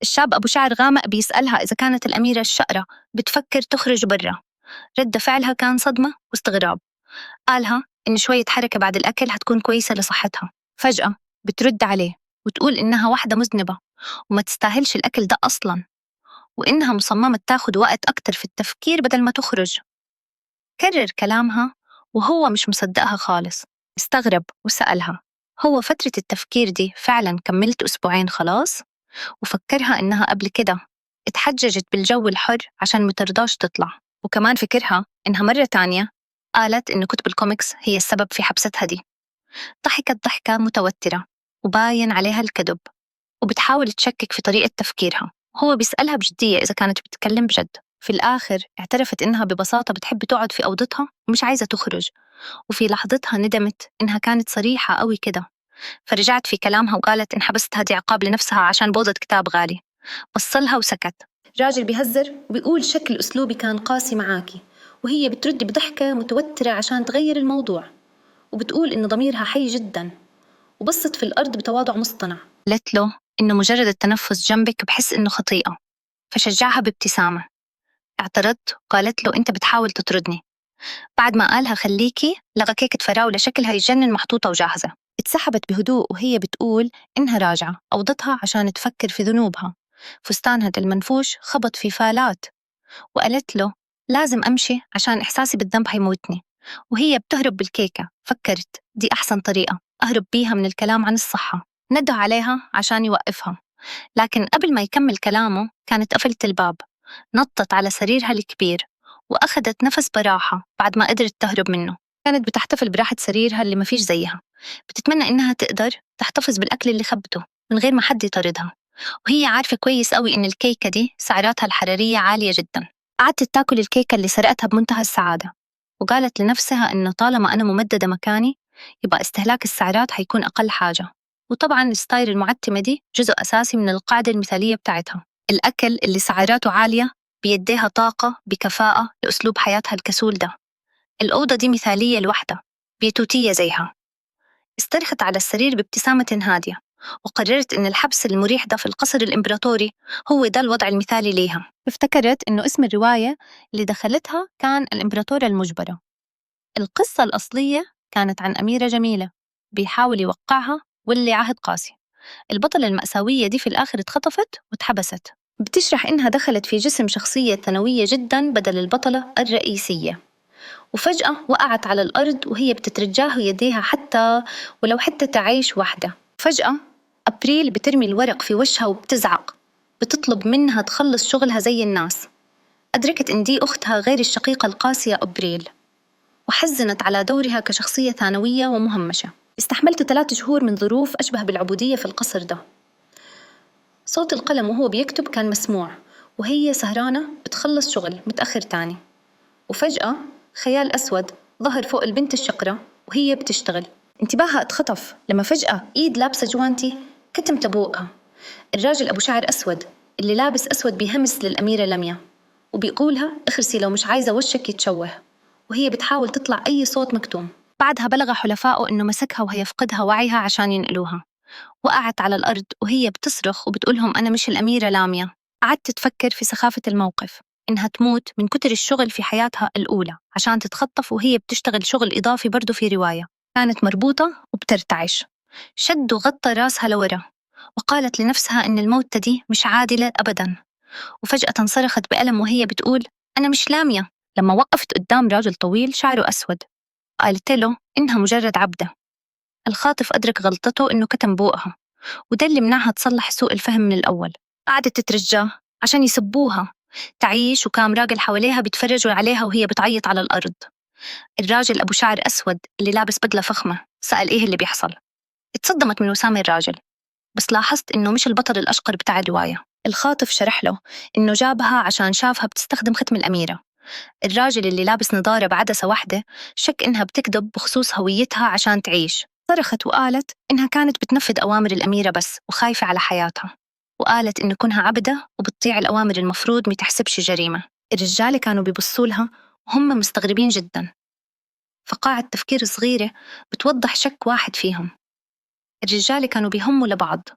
الشاب أبو شعر غامق بيسألها إذا كانت الأميرة الشقرة بتفكر تخرج برا. رد فعلها كان صدمة واستغراب. قالها إن شوية حركة بعد الأكل هتكون كويسة لصحتها. فجأة بترد عليه وتقول إنها واحدة مذنبة وما تستاهلش الأكل ده أصلاً، وإنها مصممة تاخد وقت أكتر في التفكير بدل ما تخرج. كرر كلامها وهو مش مصدقها خالص. استغرب وسألها هو فترة التفكير دي فعلاً كملت أسبوعين خلاص؟ وفكرها إنها قبل كده اتحججت بالجو الحر عشان مترضاش تطلع، وكمان فكرها إنها مرة تانية قالت إن كتب الكوميكس هي السبب في حبستها دي. ضحكت ضحكة متوترة وباين عليها الكذب، وبتحاول تشكك في طريقة تفكيرها. هو بيسألها بجدية إذا كانت بتتكلم بجد. في الآخر اعترفت إنها ببساطة بتحب تقعد في أوضتها ومش عايزة تخرج، وفي لحظتها ندمت إنها كانت صريحة قوي كده، فرجعت في كلامها وقالت إن حبستها دي عقاب لنفسها عشان بوظت كتاب غالي. بصلها وسكت. راجل بيهزر وبيقول شكل أسلوبي كان قاسي معاكي، وهي بترد بضحكة متوترة عشان تغير الموضوع، وبتقول إن ضميرها حي جدا، وبصت في الأرض بتواضع مصطنع. قالت له إنه مجرد التنفس جنبك بحس إنه خطيئة، فشجعها بابتسامة. اعترضت وقالت له أنت بتحاول تطردني. بعد ما قالها خليكي، لغى كيكة فراولة شكلها يجنن محطوطة وجاهزة. اتسحبت بهدوء وهي بتقول إنها راجعة أوضتها عشان تفكر في ذنوبها. فستانها المنفوش خبط في فالات، وقالت له لازم أمشي عشان إحساسي بالذنب هيموتني. وهي بتهرب بالكيكة فكرت دي أحسن طريقة أهرب بيها من الكلام عن الصحة. نده عليها عشان يوقفها، لكن قبل ما يكمل كلامه كانت قفلت الباب. نطت على سريرها الكبير وأخذت نفس براحة بعد ما قدرت تهرب منه. كانت بتحتفل براحة سريرها اللي مفيش زيها، بتتمنى إنها تقدر تحتفظ بالأكل اللي خبته من غير ما حد يطاردها، وهي عارفة كويس قوي إن الكيكة دي سعراتها الحرارية عالية جدا. قعدت تاكل الكيكة اللي سرقتها بمنتهى السعادة، وقالت لنفسها إنه طالما أنا ممددة مكاني يبقى استهلاك السعرات هيكون أقل حاجة. وطبعا الستاير المعتمة دي جزء أساسي من القاعدة المثالية بتاعتها. الأكل اللي سعراته عالية بيديها طاقة بكفاءة لأسلوب حياتها الكسول ده. الأوضة دي مثالية لوحدها بيتوتية زيها. استرخت على السرير بابتسامة هادية، وقررت إن الحبس المريح ده في القصر الإمبراطوري هو ده الوضع المثالي ليها. افتكرت إنه اسم الرواية اللي دخلتها كان الإمبراطورة المجبرة. القصة الأصلية كانت عن أميرة جميلة بيحاول يوقعها واللي عهد قاسي. البطلة المأساوية دي في الآخر اتخطفت واتحبست. بتشرح إنها دخلت في جسم شخصية ثانوية جدا بدل البطلة الرئيسية، وفجأة وقعت على الأرض وهي بتترجاه يديها حتى ولو حتى تعيش وحدة. فجأة أبريل بترمي الورق في وشها وبتزعق، بتطلب منها تخلص شغلها زي الناس. أدركت إن دي أختها غير الشقيقة القاسية أبريل، وحزنت على دورها كشخصية ثانوية ومهمشة. استحملت 3 شهور من ظروف أشبه بالعبودية في القصر ده. صوت القلم وهو بيكتب كان مسموع، وهي سهرانة بتخلص شغل متأخر تاني. وفجأة خيال أسود ظهر فوق البنت الشقرة وهي بتشتغل. انتباهها اتخطف لما فجأة إيد لابسة جوانتي كتمت بوقها. الراجل أبو شعر أسود اللي لابس أسود بيهمس للأميرة لميا وبيقولها اخرسي لو مش عايزة وشك يتشوه، وهي بتحاول تطلع أي صوت مكتوم. بعدها بلغ حلفائه إنه مسكها وهي فقدها وعيها عشان ينقلوها. وقعت على الأرض وهي بتصرخ وبتقولهم أنا مش الأميرة لاميا. قعدت تفكر في سخافة الموقف، إنها تموت من كتر الشغل في حياتها الأولى عشان تتخطف وهي بتشتغل شغل إضافي برضه في رواية. كانت مربوطة وبترتعش. شد وغطى راسها لورا، وقالت لنفسها إن الموتة دي مش عادلة أبدا. وفجأة صرخت بألم وهي بتقول أنا مش لاميا. لما وقفت قدام راجل طويل شعره أسود قالت له إنها مجرد عبدة. الخاطف أدرك غلطته إنه كتم بوقها، وده اللي منعها تصلح سوء الفهم من الأول. قعدت تترجاه عشان يسبوها تعيش، وكام راجل حواليها بيتفرجوا عليها وهي بتعيط على الأرض. الراجل أبو شعر أسود اللي لابس بدلة فخمة سأل إيه اللي بيحصل. اتصدمت من وسام الراجل، بس لاحظت إنه مش البطل الأشقر بتاع الرواية. الخاطف شرح له إنه جابها عشان شافها بتستخدم ختم الأميرة. الراجل اللي لابس نظارة بعدسة واحدة شك إنها بتكذب بخصوص هويتها عشان تعيش. صرخت وقالت إنها كانت بتنفذ أوامر الأميرة بس وخايفة على حياتها، وقالت إن كونها عبدة وبتطيع الأوامر المفروض ما تحسبش جريمة. الرجالة كانوا بيبصوا لها وهم مستغربين جدا. فقاعة تفكير صغيرة بتوضح شك واحد فيهم. الرجالة كانوا بيهموا لبعض.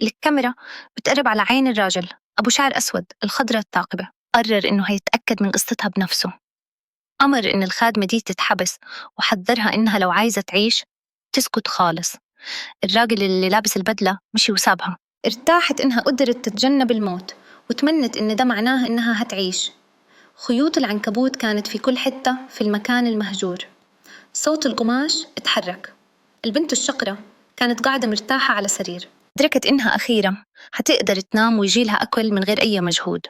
الكاميرا بتقرب على عين الراجل أبو شعر أسود الخضرة الثاقبة. قرر إنه هيتأكد من قصتها بنفسه. أمر إن الخادمة دي تتحبس وحذرها إنها لو عايزة تعيش تسكت خالص. الراجل اللي لابس البدلة مشي وسابها. ارتاحت إنها قدرت تتجنب الموت وتمنت إن ده معناه إنها هتعيش. خيوط العنكبوت كانت في كل حتة في المكان المهجور. صوت القماش اتحرك. البنت الشقرة كانت قاعدة مرتاحة على سرير. أدركت إنها أخيرا هتقدر تنام ويجيلها أكل من غير أي مجهود.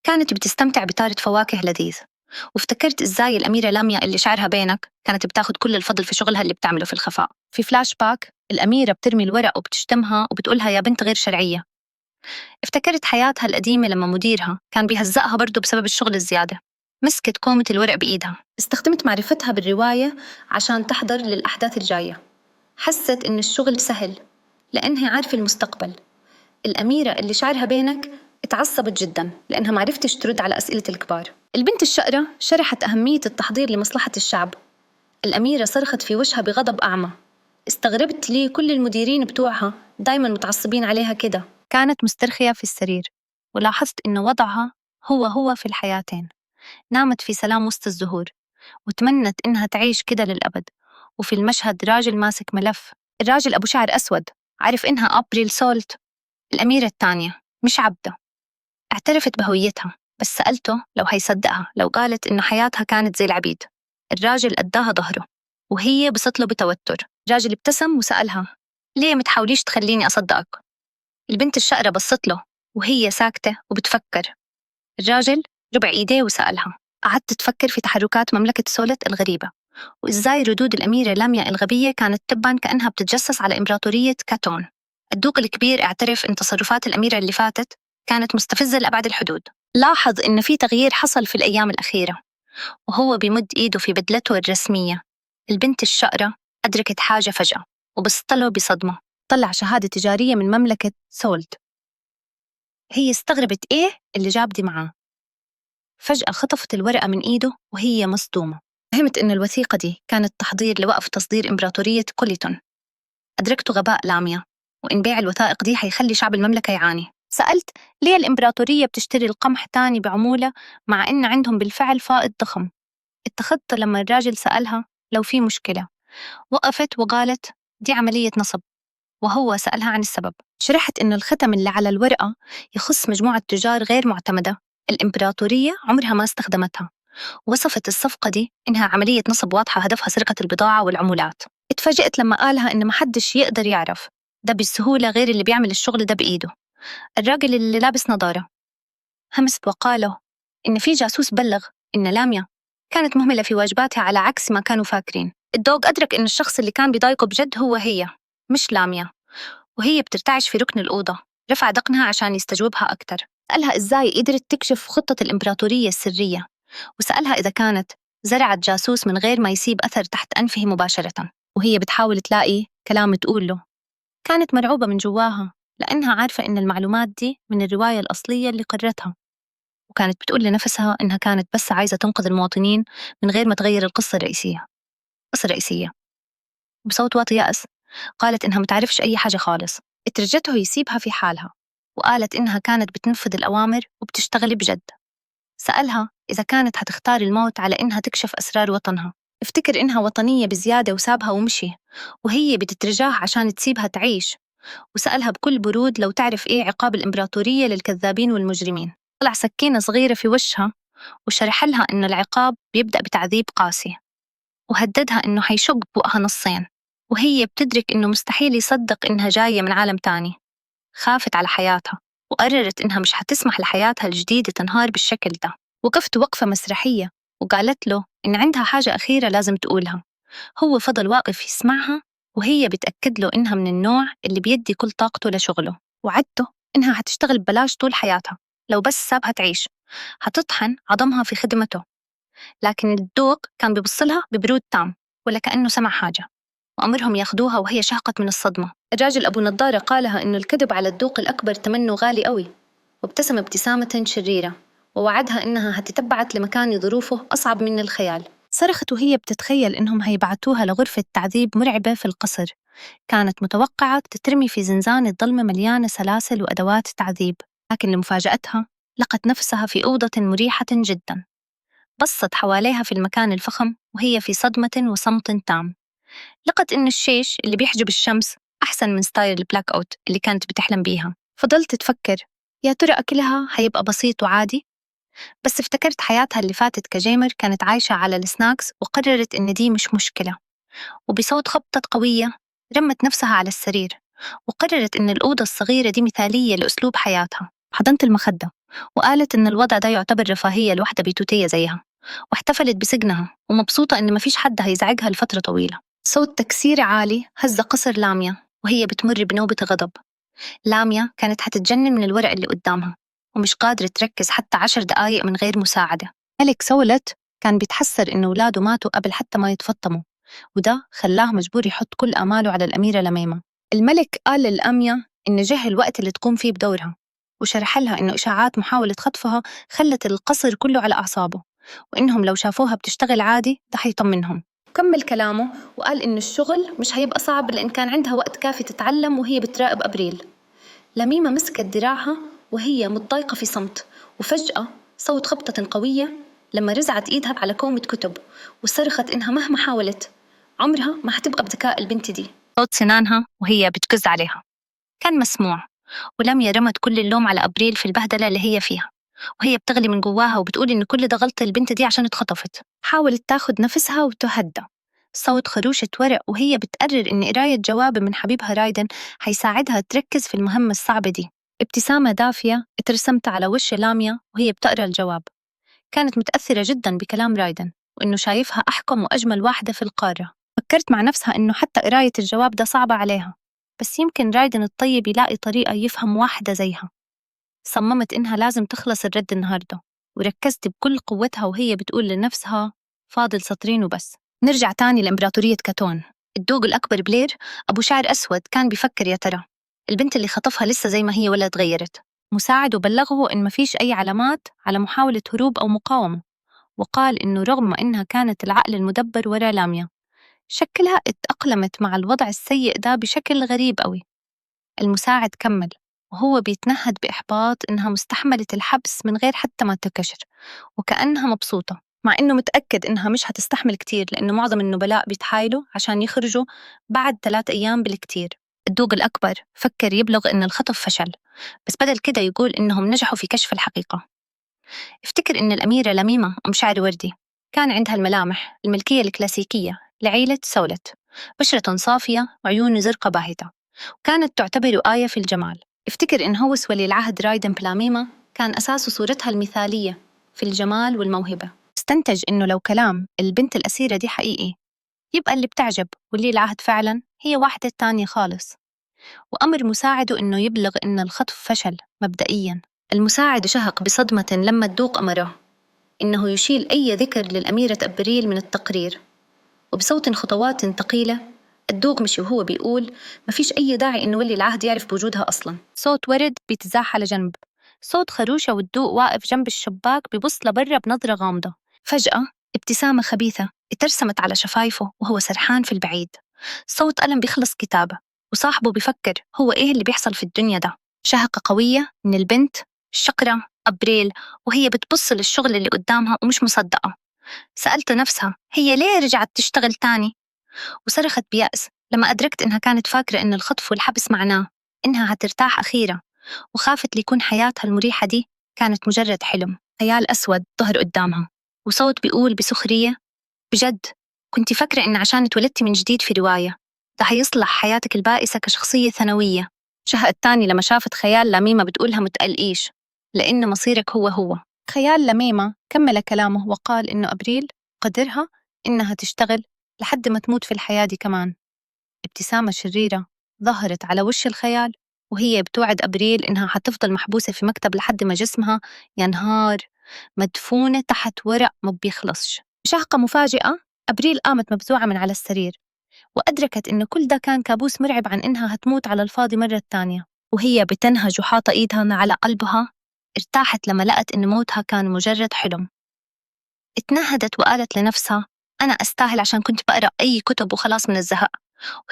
كانت بتستمتع بتارة فواكه لذيذ، وافتكرت إزاي الأميرة لاميا اللي شعرها بينك كانت بتاخد كل الفضل في شغلها اللي بتعمله في الخفاء. في فلاش باك الأميرة بترمي الورق وبتشتمها وبتقولها يا بنت غير شرعية. افتكرت حياتها القديمة لما مديرها كان بيهزقها برضه بسبب الشغل الزيادة. مسكت كومة الورق بإيدها. استخدمت معرفتها بالرواية عشان تحضر للأحداث الجاية. حست إن الشغل سهل لأنها عارفة المستقبل. الأميرة اللي شعرها بينك اتعصبت جدا لأنها معرفتش ترد على أسئلة الكبار. البنت الشقرة شرحت أهمية التحضير لمصلحة الشعب. الأميرة صرخت في وشها بغضب أعمى. استغربت ليه كل المديرين بتوعها دايما متعصبين عليها كده. كانت مسترخية في السرير ولاحظت إن وضعها هو هو في الحياتين. نامت في سلام وسط الزهور وتمنت إنها تعيش كده للأبد. وفي المشهد راجل ماسك ملف. الراجل أبو شعر أسود عرف إنها أبريل سولت الأميرة الثانية مش عبدة. اعترفت بهويتها بس سألته لو هيصدقها لو قالت إنه حياتها كانت زي العبيد. الراجل أداها ظهره وهي بصت له بتوتر. الراجل ابتسم وسألها ليه متحاوليش تخليني أصدقك؟ البنت الشقرة بصت له وهي ساكتة وبتفكر. الراجل ربع إيديه وسألها. قعدت تفكر في تحركات مملكة سولت الغريبة وإزاي ردود الأميرة لاميا الغبية كانت تبان كأنها بتتجسس على إمبراطورية كاتون. الدوق الكبير اعترف إن تصرفات الأميرة اللي فاتت كانت مستفزة لأبعد الحدود. لاحظ إن في تغيير حصل في الأيام الأخيرة وهو بيمد إيده في بدلته الرسمية. البنت الشقرة أدركت حاجة فجأة وبصت له بصدمة. طلع شهادة تجارية من مملكة سولت. هي استغربت إيه اللي جاب دي معاه. فجأة خطفت الورقة من إيده وهي مصدومة. فهمت إن الوثيقة دي كانت تحضير لوقف تصدير إمبراطورية كوليتون. أدركت غباء لاميا وإن بيع الوثائق دي حيخلي شعب المملكة يعاني. سألت ليه الإمبراطورية بتشتري القمح تاني بعمولة مع إن عندهم بالفعل فائض ضخم. اتخذت لما الراجل سألها لو في مشكلة. وقفت وقالت دي عملية نصب، وهو سألها عن السبب. شرحت إن الختم اللي على الورقة يخص مجموعة تجار غير معتمدة الإمبراطورية عمرها ما استخدمتها. وصفت الصفقة دي إنها عملية نصب واضحة هدفها سرقة البضاعة والعمولات. اتفاجئت لما قالها إن محدش يقدر يعرف ده بسهولة غير اللي بيعمل الشغل ده بإيده. الراجل اللي لابس نظارة همس وقاله إن في جاسوس بلغ إن لاميا كانت مهملة في واجباتها على عكس ما كانوا فاكرين. الدوق أدرك إن الشخص اللي كان بيضايقه بجد هو هي مش لاميا. وهي بترتعش في ركن الأوضة. رفع دقنها عشان يستجوبها أكتر. سألها إزاي قدرت تكشف خطة الإمبراطورية السرية، وسألها إذا كانت زرعت جاسوس من غير ما يسيب أثر تحت أنفه مباشرة. وهي بتحاول تلاقي كلام تقوله. كانت مرعوبة من جواها لأنها عارفة إن المعلومات دي من الرواية الأصلية اللي قرتها، وكانت بتقول لنفسها إنها كانت بس عايزة تنقذ المواطنين من غير ما تغير القصة الرئيسية. بصوت واطي يأس قالت إنها متعرفش أي حاجة خالص. اترجته يسيبها في حالها وقالت إنها كانت بتنفذ الأوامر وبتشتغل بجد. سألها إذا كانت هتختار الموت على إنها تكشف أسرار وطنها. افتكر إنها وطنية بزيادة وسابها ومشي وهي بتترجاه عشان تسيبها تعيش. وسألها بكل برود لو تعرف إيه عقاب الإمبراطورية للكذابين والمجرمين. طلع سكينة صغيرة في وشها وشرح لها إن العقاب بيبدأ بتعذيب قاسي، وهددها إنه حيشق بقها نصين. وهي بتدرك إنه مستحيل يصدق إنها جاية من عالم تاني. خافت على حياتها وقررت إنها مش هتسمح لحياتها الجديدة تنهار بالشكل ده. وقفت وقفة مسرحية وقالت له إن عندها حاجة أخيرة لازم تقولها. هو فضل واقف يسمعها وهي بتأكد له إنها من النوع اللي بيدي كل طاقته لشغله. وعدته إنها هتشتغل ببلاش طول حياتها لو بس سابها تعيش، هتطحن عظمها في خدمته. لكن الدوق كان بيبصلها ببرود تام ولا كأنه سمع حاجة، وأمرهم ياخدوها وهي شهقت من الصدمة. الراجل أبو نظارة قالها إنه الكذب على الدوق الأكبر تمنه غالي قوي، وابتسم ابتسامة شريرة ووعدها إنها هتتبعت لمكان ظروفه أصعب من الخيال. صرخت وهي بتتخيل إنهم هيبعتوها لغرفة تعذيب مرعبة في القصر. كانت متوقعة تترمي في زنزانة ظلمة مليانة سلاسل وأدوات تعذيب، لكن لمفاجأتها لقت نفسها في أوضة مريحة جدا. بصت حواليها في المكان الفخم وهي في صدمة وصمت تام. لقت إن الشيش اللي بيحجب الشمس أحسن من ستايل ال blackout اللي كانت بتحلم بيها. فضلت تفكر يا ترى أكلها هيبقى بسيط وعادي؟ بس افتكرت حياتها اللي فاتت ك gamer كانت عايشة على ال snacks، وقررت إن دي مش مشكلة. وبصوت خبطة قوية رمت نفسها على السرير، وقررت إن الأوضة الصغيرة دي مثالية لأسلوب حياتها. حضنت المخدة وقالت إن الوضع ده يعتبر رفاهية لوحدة بيتوتية زيها، واحتفلت بسجنها ومبسوطة إن مفيش حد هيزعجها لفترة طويلة. صوت تكسير عالي هز قصر لاميا وهي بتمر بنوبة غضب. لاميا كانت هتتجنن من الورق اللي قدامها ومش قادرة تركز حتى 10 دقايق من غير مساعدة. ملك سولت كان بيتحسر إن أولاده ماتوا قبل حتى ما يتفطموا، وده خلاه مجبور يحط كل آماله على الأميرة لميمة. الملك قال للأمية إن جه الوقت اللي تقوم فيه بدورها، وشرح لها إنه إشاعات محاولة خطفها خلت القصر كله على أعصابه، وإنهم لو شافوها بتشتغل عادي ده هيطمنهم. كمل كلامه وقال إن الشغل مش هيبقى صعب لأن كان عندها وقت كافي تتعلم وهي بتراقب أبريل. لميمة مسكت ذراعها وهي متضايقة في صمت، وفجأة صوت خبطة قوية لما رزعت إيدها على كومة كتب، وصرخت إنها مهما حاولت عمرها ما هتبقى بذكاء البنت دي. صوت سنانها وهي بتكز عليها كان مسموع، ولميا رمت كل اللوم على أبريل في البهدلة اللي هي فيها، وهي بتغلي من جواها وبتقول إن كل ده غلط البنت دي عشان اتخطفت. حاولت تاخد نفسها وتهدى. صوت خروشة ورق وهي بتقرر إن قراية جواب من حبيبها رايدن هيساعدها تركز في المهمة الصعبة دي. ابتسامة دافية اترسمت على وش لاميا وهي بتقرأ الجواب. كانت متأثرة جدا بكلام رايدن وإنه شايفها أحكم وأجمل واحدة في القارة. فكرت مع نفسها إنه حتى قراية الجواب ده صعبة عليها، بس يمكن رايدن الطيب يلاقي طريقة يفهم واحدة زيها. صممت إنها لازم تخلص الرد النهاردة، وركزت بكل قوتها وهي بتقول لنفسها فاضل سطرين وبس. نرجع تاني لإمبراطورية كاتون. الدوق الأكبر بلير أبو شعر أسود كان بيفكر يا ترى البنت اللي خطفها لسه زي ما هي ولا اتغيرت. مساعده بلغه إن مفيش أي علامات على محاولة هروب أو مقاومة، وقال إنه رغم إنها كانت العقل المدبر ورا لاميا، شكلها اتأقلمت مع الوضع السيء ده بشكل غريب قوي. المساعد كمل وهو بيتنهد بإحباط إنها مستحملة الحبس من غير حتى ما تكشر، وكأنها مبسوطة، مع إنه متأكد إنها مش هتستحمل كتير لأنه معظم النبلاء بيتحايلوا عشان يخرجوا بعد 3 أيام بالكتير. الدوق الأكبر فكر يبلغ إن الخطف فشل، بس بدل كده يقول إنهم نجحوا في كشف الحقيقة. افتكر إن الأميرة لميمة أم شعر وردي كان عندها الملامح الملكية الكلاسيكية لعيلة سولت، بشرة صافية وعيون زرقاء باهتة، وكانت تعتبر آية في الجمال. افتكر إن هوس ولي العهد رايدن بلاميما كان أساسه صورتها المثالية في الجمال والموهبة. استنتج إنه لو كلام البنت الأسيرة دي حقيقي يبقى اللي بتعجب ولي العهد فعلا هي واحدة تانية خالص، وأمر مساعده إنه يبلغ إن الخطف فشل مبدئيا. المساعد شهق بصدمة لما الدوق أمره إنه يشيل أي ذكر للأميرة أبريل من التقرير، وبصوت خطوات ثقيلة الدوق مشي وهو بيقول مفيش أي داعي إنه ولي العهد يعرف بوجودها أصلا. صوت ورد بيتزاح على جنب، صوت خروشة والدوق واقف جنب الشباك بيبص لبرا بنظرة غامضة. فجأة ابتسامة خبيثة اترسمت على شفايفه وهو سرحان في البعيد. صوت قلم بيخلص كتابة وصاحبه بيفكر هو إيه اللي بيحصل في الدنيا ده. شهقة قوية من البنت الشقرة أبريل وهي بتبص للشغل اللي قدامها ومش مصدقة. سألت نفسها هي ليه رجعت تشتغل تاني، وصرخت بيأس لما أدركت إنها كانت فاكرة إن الخطف والحبس معناه إنها هترتاح أخيرا، وخافت ليكون حياتها المريحة دي كانت مجرد حلم. خيال أسود ظهر قدامها وصوت بيقول بسخرية بجد كنت فاكرة إن عشان اتولدتي من جديد في رواية ده هيصلح حياتك البائسة كشخصية ثانوية. شهقت تاني لما شافت خيال لميمة بتقولها متقلقيش لأن مصيرك هو هو. خيال لميمة كمل كلامه وقال إنه أبريل قدرها إنها تشتغل لحد ما تموت في الحياة دي كمان. ابتسامة شريرة ظهرت على وش الخيال وهي بتوعد أبريل إنها حتفضل محبوسة في مكتب لحد ما جسمها ينهار مدفونة تحت ورق ما بيخلصش. شهقة مفاجئة أبريل قامت مفزوعة من على السرير وأدركت إن كل ده كان كابوس مرعب عن إنها هتموت على الفاضي مرة تانية. وهي بتنهج وحاطة إيدها على قلبها ارتاحت لما لقت إن موتها كان مجرد حلم. اتنهدت وقالت لنفسها أنا أستاهل عشان كنت بقرأ أي كتب وخلاص من الزهق.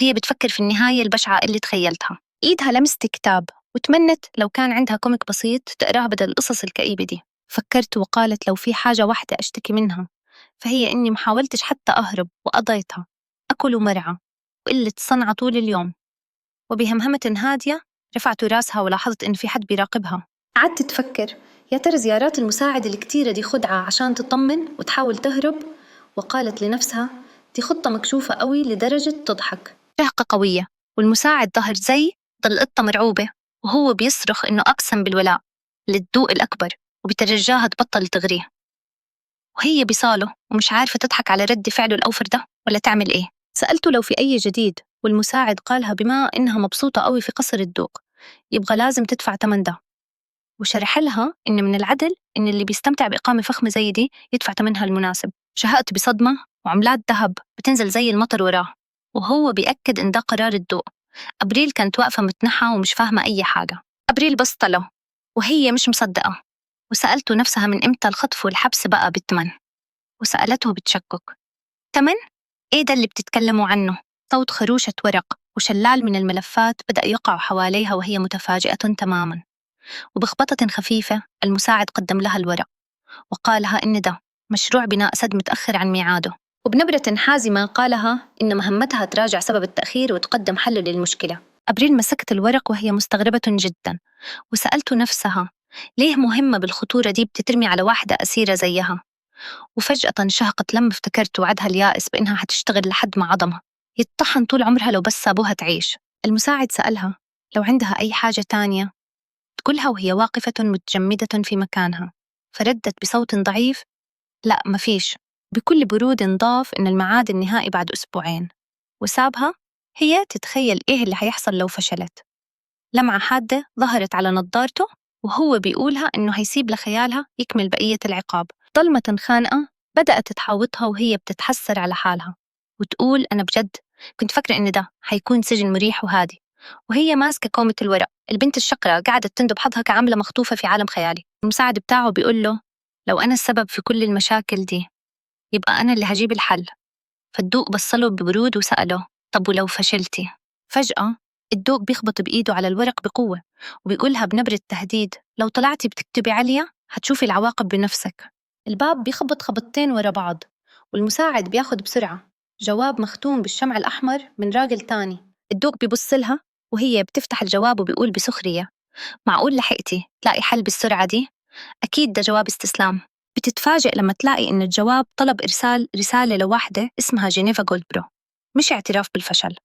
وهي بتفكر في النهاية البشعة اللي تخيلتها. إيدها لمست كتاب وتمنت لو كان عندها comic بسيط تقراه بدل القصص الكئيبة دي. فكرت وقالت لو في حاجة واحدة أشتكي منها فهي إني محاولتش حتى أهرب، وقضيتها أكل ومرعى وقلة صنعة طول اليوم. وبهمهمة هادية رفعت راسها ولاحظت إن في حد بيراقبها. قعدت تفكر يا ترى زيارات المساعد الكتيرة دي خدعة عشان تطمن وتحاول تهرب، وقالت لنفسها دي خطة مكشوفة قوي لدرجة تضحك. شهقة قوية والمساعد ظهر زي ضل قطة مرعوبة وهو بيصرخ إنه أقسم بالولاء للدوق الأكبر وبترجاها تبطل تغريه، وهي بصاله ومش عارفة تضحك على رد فعله الأوفر ده ولا تعمل إيه. سألته لو في أي جديد، والمساعد قالها بما إنها مبسوطة قوي في قصر الدوق يبقى لازم تدفع تمن ده، وشرح لها إن من العدل إن اللي بيستمتع بإقامة فخمة زي دي يدفع تمنها المناسب. شهقت بصدمة وعملات ذهب بتنزل زي المطر وراه، وهو بيأكد إن ده قرار الدوق. أبريل كانت واقفة متنحة ومش فاهمة أي حاجة. أبريل بصت له وهي مش مصدقة، وسألته نفسها من إمتى الخطف والحبس بقى بالتمن، وسألته بتشكك تمن؟ إيه ده اللي بتتكلموا عنه؟ صوت خروشة ورق وشلال من الملفات بدأ يقع حواليها وهي متفاجئة تماما. وبخبطة خفيفة المساعد قدم لها الورق وقالها إن ده مشروع بناء سد متأخر عن ميعاده، وبنبرة حازمة قالها إن مهمتها تراجع سبب التأخير وتقدم حل للمشكلة. أبريل مسكت الورق وهي مستغربة جدا، وسألت نفسها ليه مهمة بالخطورة دي بتترمي على واحدة أسيرة زيها. وفجأة شهقت لما افتكرت وعدها اليائس بإنها هتشتغل لحد ما عظمها يتطحن طول عمرها لو بس سابوها تعيش. المساعد سألها لو عندها أي حاجة تانية تقولها وهي واقفة متجمدة في مكانها، فردت بصوت ضعيف لا مفيش. بكل برود ضاف إن الميعاد النهائي بعد أسبوعين، وسابها هي تتخيل إيه اللي هيحصل لو فشلت. لمعة حادة ظهرت على نظارته وهو بيقولها إنه هيسيب لخيالها يكمل بقية العقاب. ظلمة خانقة بدأت تحاوطها وهي بتتحسر على حالها وتقول أنا بجد كنت فاكرة إن ده هيكون سجن مريح وهادي. وهي ماسكة كومة الورق البنت الشقرة قعدت تندب حظها كعملة مخطوفة في عالم خيالي. المساعد بتاعه بيقول له لو أنا السبب في كل المشاكل دي يبقى أنا اللي هجيب الحل. فالدوق بصله ببرود وسأله طب ولو فشلتي؟ فجأة الدوق بيخبط بإيده على الورق بقوة وبيقولها بنبرة تهديد لو طلعتي بتكتبي عليا هتشوفي العواقب بنفسك. الباب بيخبط خبطتين ورا بعض والمساعد بياخد بسرعة جواب مختوم بالشمع الأحمر من راجل تاني. الدوق بيبص لها وهي بتفتح الجواب وبيقول بسخرية معقول لحقتي تلاقي حل بالسرعة دي؟ أكيد ده جواب استسلام. بتتفاجئ لما تلاقي إن الجواب طلب إرسال رسالة لواحدة اسمها جينيفا جولدبرو، مش اعتراف بالفشل.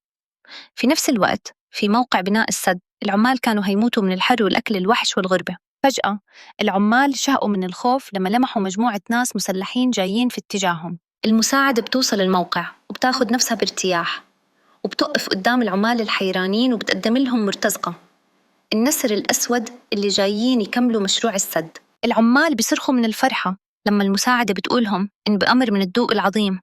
في نفس الوقت في موقع بناء السد العمال كانوا هيموتوا من الحر والأكل الوحش والغربة. فجأة العمال شهقوا من الخوف لما لمحوا مجموعة ناس مسلحين جايين في اتجاههم. المساعدة بتوصل الموقع وبتاخد نفسها بارتياح وبتقف قدام العمال الحيرانين وبتقدم لهم مرتزقة النسر الأسود اللي جايين يكملوا مشروع السد. العمال بيصرخوا من الفرحة لما المساعدة بتقولهم إن بأمر من الدوق العظيم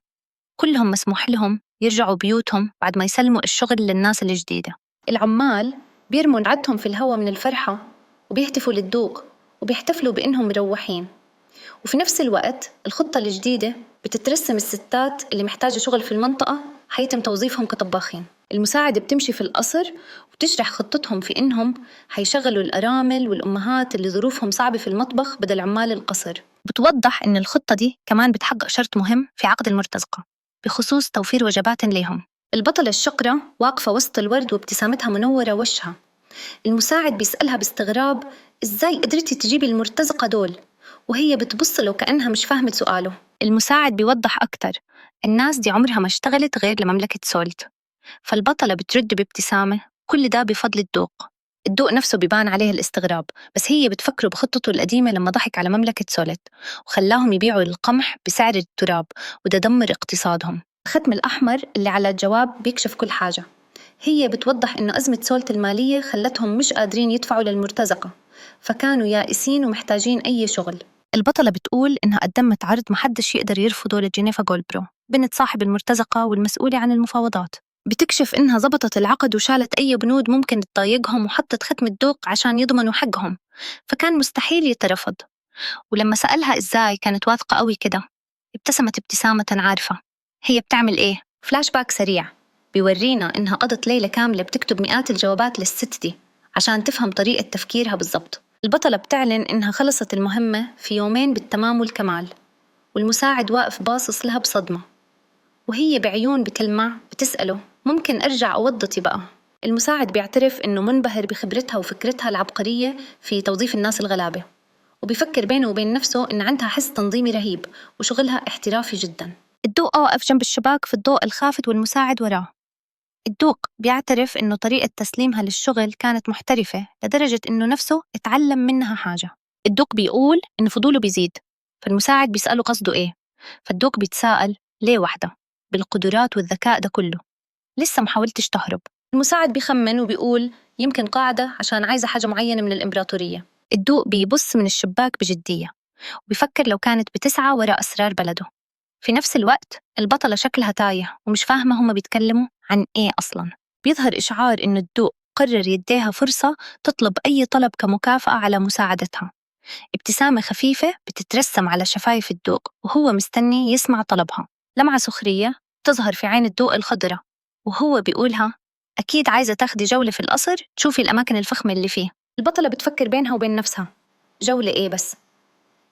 كلهم مسموح لهم يرجعوا بيوتهم بعد ما يسلموا الشغل للناس الجديدة. العمال بيرموا نعتهم في الهواء من الفرحة وبيهتفوا للدوق وبيحتفلوا بإنهم مروحين. وفي نفس الوقت الخطة الجديدة بتترسم الستات اللي محتاجة شغل في المنطقة حيتم توظيفهم كطباخين. المساعدة بتمشي في القصر وبتشرح خطتهم في إنهم حيشغلوا الأرامل والأمهات اللي ظروفهم صعبة في المطبخ بدل عمال القصر. بتوضح إن الخطة دي كمان بتحقق شرط مهم في عقد المرتزقة بخصوص توفير وجبات ليهم. البطلة الشقرة واقفة وسط الورد وابتسامتها منورة وشها. المساعد بيسألها باستغراب إزاي قدرتي تجيبي المرتزقة دول؟ وهي بتبص له كأنها مش فاهمة سؤاله. المساعد بيوضح أكتر الناس دي عمرها ما اشتغلت غير لمملكة سولت. فالبطلة بترد بابتسامة كل ده بفضل الدوق. الدوق نفسه بيبان عليه الاستغراب، بس هي بتفكره بخطته القديمة لما ضحك على مملكة سولت وخلاهم يبيعوا القمح بسعر التراب، وده دمر اقتصادهم. الختم الأحمر اللي على الجواب بيكشف كل حاجة. هي بتوضح إنه أزمة سولت المالية خلتهم مش قادرين يدفعوا للمرتزقة، فكانوا يائسين ومحتاجين أي شغل. البطلة بتقول إنها قدمت عرض محدش يقدر يرفضه لجينيفا جولبرو، بنت صاحب المرتزقة والمسؤولة عن المفاوضات. بتكشف إنها زبطت العقد وشالت أي بنود ممكن تضايقهم وحطت ختم الدوق عشان يضمنوا حقهم، فكان مستحيل يترفض. ولما سألها إزاي كانت واثقة قوي كده، ابتسمت ابتسامة عارفة هي بتعمل إيه. فلاش باك سريع بيورينا إنها قضت ليلة كاملة بتكتب مئات الجوابات للست دي عشان تفهم طريقة تفكيرها بالظبط. البطلة بتعلن إنها خلصت المهمة في يومين بالتمام والكمال، والمساعد واقف باصص لها بصدمة، وهي بعيون بتلمع بتسأله ممكن أرجع أوضتي بقى؟ المساعد بيعترف إنه منبهر بخبرتها وفكرتها العبقرية في توظيف الناس الغلابة، وبيفكر بينه وبين نفسه إن عندها حس تنظيمي رهيب وشغلها احترافي جدا. الدوق واقف جنب الشباك في الضوء الخافت والمساعد وراه. الدوق بيعترف إنه طريقة تسليمها للشغل كانت محترفة لدرجة إنه نفسه اتعلم منها حاجة. الدوق بيقول إن فضوله بيزيد، فالمساعد بيسأله قصده إيه، فالدوق بيتساءل ليه واحدة بالقدرات والذكاء ده كله لسه محاولتش تهرب. المساعد بيخمن وبيقول يمكن قاعدة عشان عايزة حاجة معينة من الإمبراطورية. الدوق بيبص من الشباك بجدية وبيفكر لو كانت بتسعى وراء أسرار بلده. في نفس الوقت البطلة شكلها تايه ومش فاهمة هما بيتكلموا عن إيه أصلاً. بيظهر إشعار إن الدوق قرر يديها فرصة تطلب أي طلب كمكافأة على مساعدتها. ابتسامة خفيفة بتترسم على شفايف الدوق وهو مستني يسمع طلبها. لمعة سخرية تظهر في عين الدوق الخضرة وهو بيقولها أكيد عايزة تاخدي جولة في القصر تشوفي الأماكن الفخمة اللي فيه. البطلة بتفكر بينها وبين نفسها جولة إيه بس،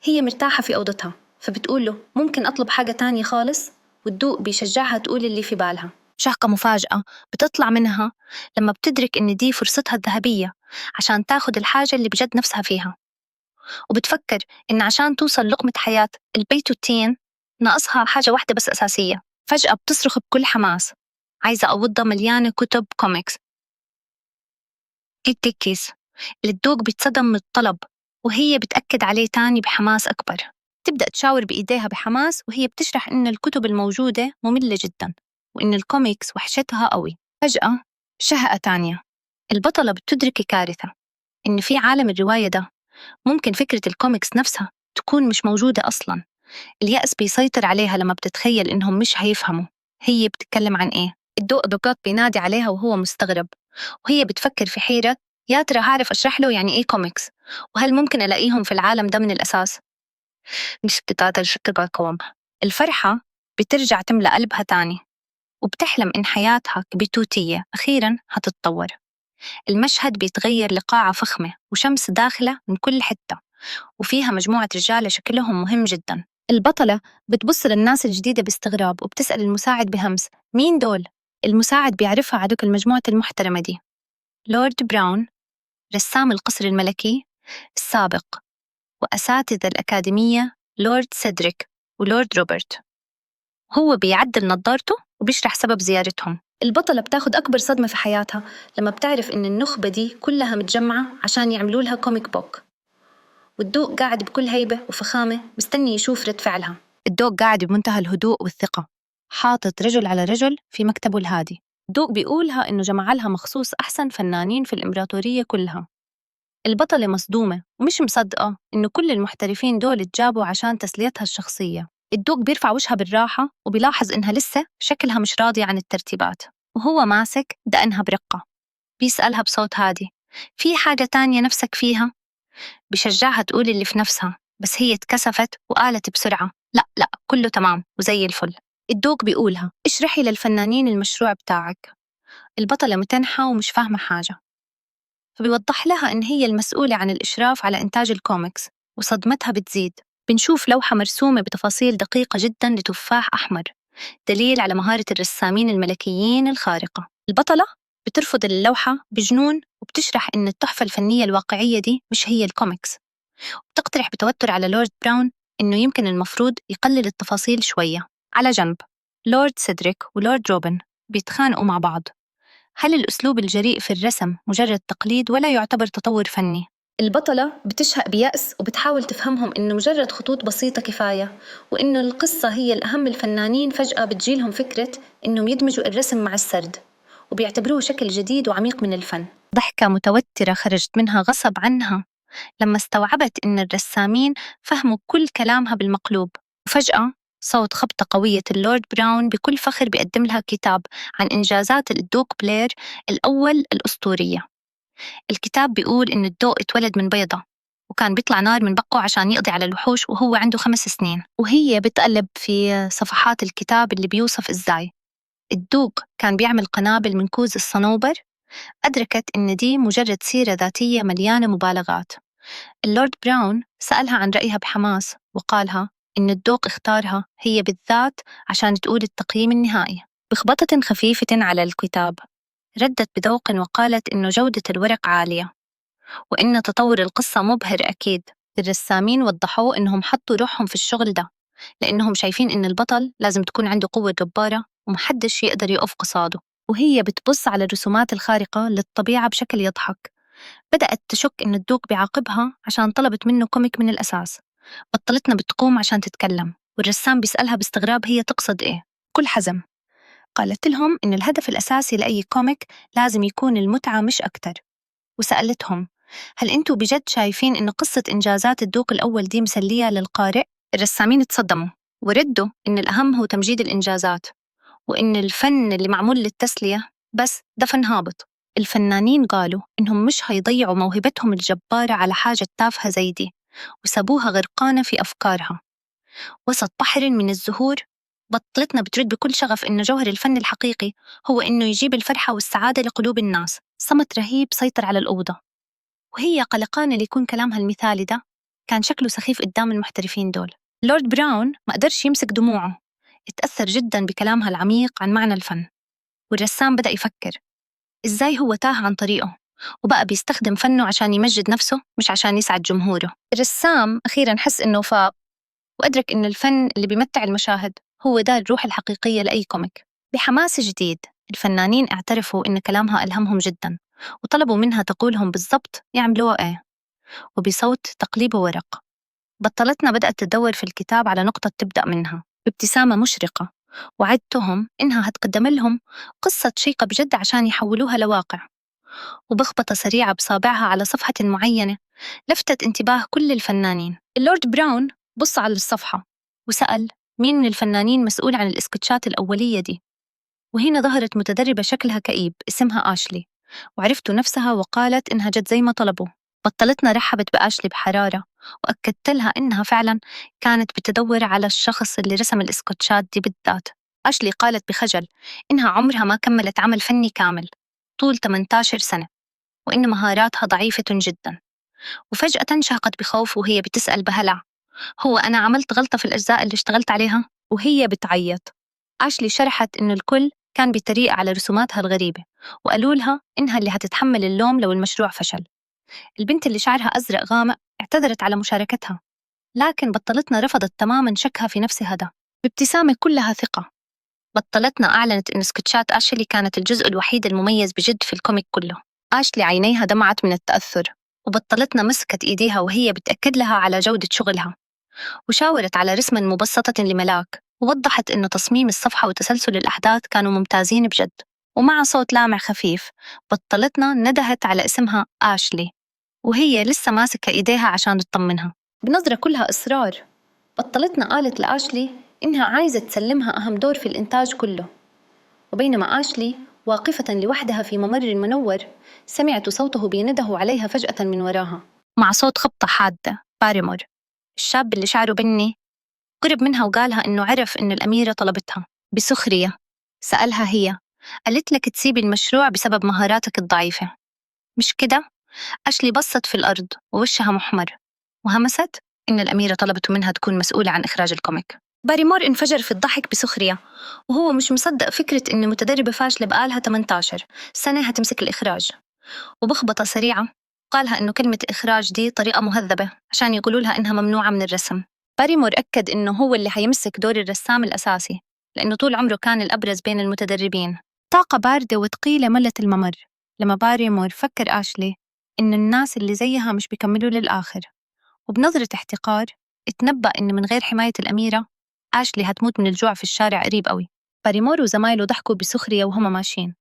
هي مرتاحة في أوضتها، فبتقول له ممكن أطلب حاجة تانية خالص، والدوق بيشجعها تقول اللي في بالها. شهقة مفاجأة بتطلع منها لما بتدرك إن دي فرصتها الذهبية عشان تاخد الحاجة اللي بجد نفسها فيها، وبتفكر إن عشان توصل لقمة حياة البيتوتين ناقصها حاجة واحدة بس أساسية. فجأة بتصرخ بكل حماس عايزة أوضة مليانة كتب كوميكس. التكيس الدوق بيتصدم من الطلب وهي بتأكد عليه تاني بحماس أكبر. تبدأ تشاور بإيديها بحماس وهي بتشرح إن الكتب الموجودة مملة جدا وإن الكوميكس وحشتها قوي. فجأة شهقة تانية، البطلة بتدرك كارثة إن في عالم الرواية ده ممكن فكرة الكوميكس نفسها تكون مش موجودة أصلا. اليأس بيسيطر عليها لما بتتخيل إنهم مش هيفهموا هي بتتكلم عن إيه. الدوق دوقات بينادي عليها وهو مستغرب، وهي بتفكر في حيرة يا ترى هعرف أشرح له يعني إيه كوميكس، وهل ممكن ألاقيهم في العالم ده من الأساس. مش بتقدر تقاوم الفرحة بترجع تملأ قلبها تاني، وبتحلم إن حياتها كبيتوتية أخيراً هتتطور. المشهد بيتغير لقاعة فخمة وشمس داخلة من كل حتة، وفيها مجموعة رجالة شكلهم مهم جداً. البطلة بتبص للناس الجديدة باستغراب وبتسأل المساعد بهمس مين دول؟ المساعد بيعرفها على دوك المجموعة المحترمة دي، لورد براون رسام القصر الملكي السابق، وأساتذة الأكاديمية لورد سيدريك ولورد روبرت. هو بيعدل نظارته وبيشرح سبب زيارتهم. البطلة بتاخد أكبر صدمة في حياتها لما بتعرف إن النخبة دي كلها متجمعة عشان يعملوا لها comic book، والدوق قاعد بكل هيبة وفخامة مستني يشوف رد فعلها. الدوق قاعد بمنتهى الهدوء والثقة، حاطط رجل على رجل في مكتبه الهادي. الدوق بيقولها إنه جمع لها مخصوص أحسن فنانين في الإمبراطورية كلها. البطلة مصدومة ومش مصدقة إنه كل المحترفين دول اتجابوا عشان تسليتها الشخصية. الدوق بيرفع وجهها بالراحة وبيلاحظ إنها لسه شكلها مش راضية عن الترتيبات، وهو ماسك دقنها برقة. بيسألها بصوت هادي في حاجة تانية نفسك فيها؟ بشجعها تقول اللي في نفسها، بس هي اتكسفت وقالت بسرعة لا لا كله تمام وزي الفل. الدوق بيقولها اشرحي للفنانين المشروع بتاعك. البطلة متنحة ومش فاهمة حاجة، فبيوضح لها إن هي المسؤولة عن الإشراف على إنتاج الكوميكس، وصدمتها بتزيد. بنشوف لوحة مرسومة بتفاصيل دقيقة جدا لتفاح أحمر، دليل على مهارة الرسامين الملكيين الخارقة. البطلة بترفض اللوحة بجنون وبتشرح إن التحفة الفنية الواقعية دي مش هي الكوميكس، وبتقترح بتوتر على لورد براون إنه يمكن المفروض يقلل التفاصيل شوية. على جنب لورد سيدريك ولورد روبن بيتخانقوا مع بعض. هل الأسلوب الجريء في الرسم مجرد تقليد ولا يعتبر تطور فني؟ البطلة بتشهق بيأس وبتحاول تفهمهم إنه مجرد خطوط بسيطة كفاية، وإنه القصة هي الأهم. الفنانين فجأة بتجيلهم فكرة إنهم يدمجوا الرسم مع السرد وبيعتبروه شكل جديد وعميق من الفن. ضحكة متوترة خرجت منها غصب عنها لما استوعبت إن الرسامين فهموا كل كلامها بالمقلوب. وفجأة صوت خبطة قوية اللورد براون بكل فخر بيقدم لها كتاب عن إنجازات الدوق بلير الأول الأسطورية. الكتاب بيقول إن الدوق اتولد من بيضة وكان بيطلع نار من بقه عشان يقضي على الوحوش وهو عنده 5 سنين. وهي بتقلب في صفحات الكتاب اللي بيوصف إزاي الدوق كان بيعمل قنابل من كوز الصنوبر. أدركت إن دي مجرد سيرة ذاتية مليانة مبالغات. اللورد براون سألها عن رأيها بحماس وقالها إن الدوق اختارها هي بالذات عشان تقول التقييم النهائي. بخبطة خفيفة على الكتاب ردت بذوق وقالت إنه جودة الورق عالية وإن تطور القصة مبهر أكيد. الرسامين وضحوا إنهم حطوا روحهم في الشغل ده لأنهم شايفين إن البطل لازم تكون عنده قوة جبارة ومحدش يقدر يقف قصاده. وهي بتبص على الرسومات الخارقة للطبيعة بشكل يضحك، بدأت تشك إن الدوق بيعاقبها عشان طلبت منه comic من الأساس. بطلتنا بتقوم عشان تتكلم، والرسام بيسألها باستغراب هي تقصد إيه. بكل حزم قالت لهم إن الهدف الأساسي لأي comic لازم يكون المتعة مش أكتر. وسألتهم هل أنتوا بجد شايفين إن قصة إنجازات الدوق الأول دي مسلية للقارئ؟ الرسامين اتصدموا وردوا إن الأهم هو تمجيد الإنجازات، وإن الفن اللي معمول للتسلية بس ده فن هابط. الفنانين قالوا إنهم مش هيضيعوا موهبتهم الجبارة على حاجة تافهة زي دي، وسابوها غرقانة في أفكارها. وسط بحر من الزهور بطلتنا بترد بكل شغف إنه جوهر الفن الحقيقي هو إنه يجيب الفرحة والسعادة لقلوب الناس. صمت رهيب سيطر على الأوضة، وهي قلقانة ليكون كلامها المثالي ده كان شكله سخيف قدام المحترفين دول. لورد براون ما قدرش يمسك دموعه، اتأثر جدا بكلامها العميق عن معنى الفن. والرسام بدأ يفكر إزاي هو تاه عن طريقه وبقى بيستخدم فنه عشان يمجد نفسه مش عشان يسعد جمهوره. الرسام أخيرا حس إنه فاق وأدرك إن الفن اللي بيمتع المشاهد هو ده الروح الحقيقية لأي comic. بحماس جديد الفنانين اعترفوا إن كلامها ألهمهم جدا، وطلبوا منها تقولهم بالضبط يعملوها إيه. وبصوت تقليب ورق بطلتنا بدأت تدور في الكتاب على نقطة تبدأ منها. بابتسامة مشرقة وعدتهم إنها هتقدم لهم قصة شيقة بجد عشان يحولوها لواقع. وبخبطة سريعة بصابعها على صفحة معينة لفتت انتباه كل الفنانين. اللورد براون بص على الصفحة وسأل مين من الفنانين مسؤول عن الإسكتشات الأولية دي. وهنا ظهرت متدربة شكلها كئيب اسمها آشلي، وعرفت نفسها وقالت إنها جت زي ما طلبوا. بطلتنا رحبت بآشلي بحرارة وأكدت لها إنها فعلا كانت بتدور على الشخص اللي رسم الإسكتشات دي بالذات. آشلي قالت بخجل إنها عمرها ما كملت عمل فني كامل طول 18 سنة، وإن مهاراتها ضعيفة جدا. وفجأة شهقت بخوف وهي بتسأل بهلع هو أنا عملت غلطة في الأجزاء اللي اشتغلت عليها؟ وهي بتعيط. آشلي شرحت إن الكل كان بيتريق على رسوماتها الغريبة وقالوا لها إنها اللي هتتحمل اللوم لو المشروع فشل. البنت اللي شعرها أزرق غامق اعتذرت على مشاركتها، لكن بطلتنا رفضت تماما شكها في نفسها ده. بابتسامة كلها ثقة بطلتنا أعلنت إن سكتشات آشلي كانت الجزء الوحيد المميز بجد في ال comic كله. آشلي عينيها دمعت من التأثر، وبطلتنا مسكت إيديها وهي بتأكد لها على جودة شغلها، وشاورت على رسمة مبسطة لملاك، ووضحت إنه تصميم الصفحة وتسلسل الأحداث كانوا ممتازين بجد. ومع صوت لامع خفيف بطلتنا ندهت على اسمها آشلي وهي لسه ماسكة إيديها عشان تطمنها. بنظرة كلها إصرار بطلتنا قالت لآشلي إنها عايزة تسلمها أهم دور في الإنتاج كله. وبينما آشلي واقفة لوحدها في ممر منور سمعت صوته بينده عليها فجأة من وراها. مع صوت خبطة حادة باريمور الشاب اللي شعره بني قرب منها وقالها إنه عرف إن الأميرة طلبتها. بسخرية سألها هي قالت لك تسيبي المشروع بسبب مهاراتك الضعيفة مش كده؟ أشلي بصت في الأرض ووشها محمر وهمست إن الأميرة طلبت منها تكون مسؤولة عن إخراج ال comic. باريمور انفجر في الضحك بسخرية وهو مش مصدق فكرة إن متدربة فاشلة بقالها 18 سنة هتمسك الإخراج. وبخبطة سريعة قالها إنه كلمة إخراج دي طريقة مهذبة عشان يقولوا لها إنها ممنوعة من الرسم. باريمور أكد إنه هو اللي هيمسك دور الرسام الأساسي لأنه طول عمره كان الأبرز بين المتدربين. طاقة باردة وثقيلة ملت الممر لما باريمور فكر آشلي إن الناس اللي زيها مش بيكملوا للآخر، وبنظرة احتقار اتنبأ إن من غير حماية الأميرة آشلي هتموت من الجوع في الشارع قريب قوي. باريمور وزمايله ضحكوا بسخرية وهما ماشيين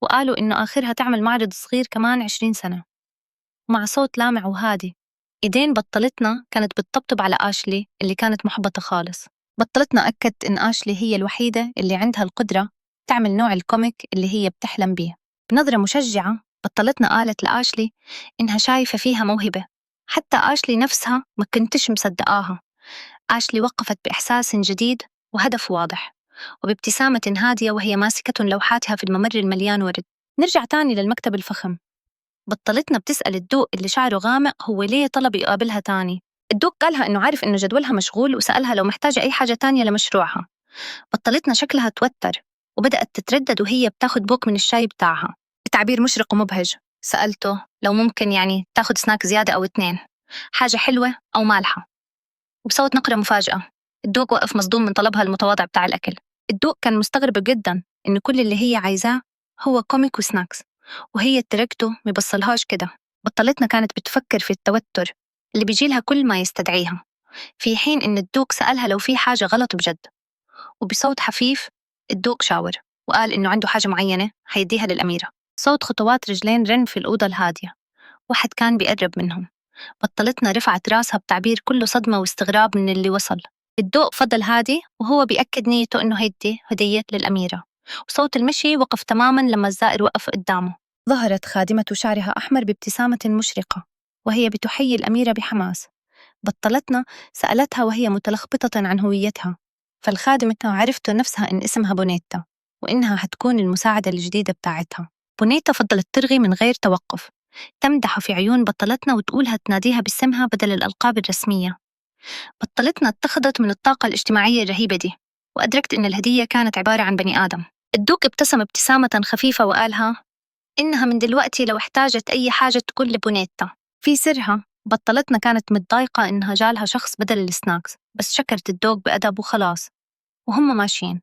وقالوا إنه آخرها تعمل معرض صغير كمان 20 سنة. ومع صوت لامع وهادي إيدين بطلتنا كانت بتطبطب على آشلي اللي كانت محبطة خالص. بطلتنا أكدت إن آشلي هي الوحيدة اللي عندها القدرة تعمل نوع ال comic اللي هي بتحلم بيه. بنظرة مشجعة بطلتنا قالت لآشلي إنها شايفة فيها موهبة حتى آشلي نفسها ما كنتش مصدقاها. آشلي وقفت بإحساس جديد وهدف واضح، وبابتسامة هادية وهي ماسكة لوحاتها في الممر المليان ورد. نرجع تاني للمكتب الفخم. بطلتنا بتسأل الدوق اللي شعره غامق هو ليه طلب يقابلها تاني. الدوق قالها إنه عارف إنه جدولها مشغول، وسألها لو محتاجة أي حاجة تانية لمشروعها. بطلتنا شكلها توتر وبدأت تتردد وهي بتاخد بوك من الشاي بتاعها. بتعبير مشرق ومبهج سألته لو ممكن يعني تاخد سناك زيادة أو 2، حاجة حلوة أو مالحة. وبصوت نقرة مفاجأة الدوق وقف مصدوم من طلبها المتواضع بتاع الأكل. الدوق كان مستغرب جدا إن كل اللي هي عايزاه هو comic و snacks، وهي تركته مبصلهاش كده. بطلتنا كانت بتفكر في التوتر اللي بيجيلها كل ما يستدعيها، في حين إن الدوق سألها لو في حاجة غلط بجد. وبصوت حفيف الدوق شاور وقال إنه عنده حاجة معينة هيديها للأميرة. صوت خطوات رجلين رن في الأوضة الهادية، واحد كان بيقرب منهم. بطلتنا رفعت راسها بتعبير كله صدمة واستغراب من اللي وصل. الدوق فضل هادي وهو بيأكد نيته إنه هيدي هدية للأميرة، وصوت المشي وقف تماما لما الزائر وقف قدامه. ظهرت خادمة شعرها أحمر بابتسامة مشرقة وهي بتحيي الأميرة بحماس. بطلتنا سألتها وهي متلخبطة عن هويتها، فالخادمة عرفت نفسها إن اسمها بونيتا وإنها هتكون المساعدة الجديدة بتاعتها. بونيتا فضلت ترغي من غير توقف، تمدح في عيون بطلتنا وتقولها تناديها باسمها بدل الألقاب الرسمية. بطلتنا اتخذت من الطاقة الاجتماعية الرهيبة دي، وأدركت إن الهدية كانت عبارة عن بني آدم. الدوق ابتسم ابتسامة خفيفة وقالها إنها من دلوقتي لو احتاجت أي حاجة تقول لبونيتا. في سرها بطلتنا كانت متضايقة إنها جالها شخص بدل ال snacks، بس شكرت الدوق بأدب وخلاص. وهم ماشيين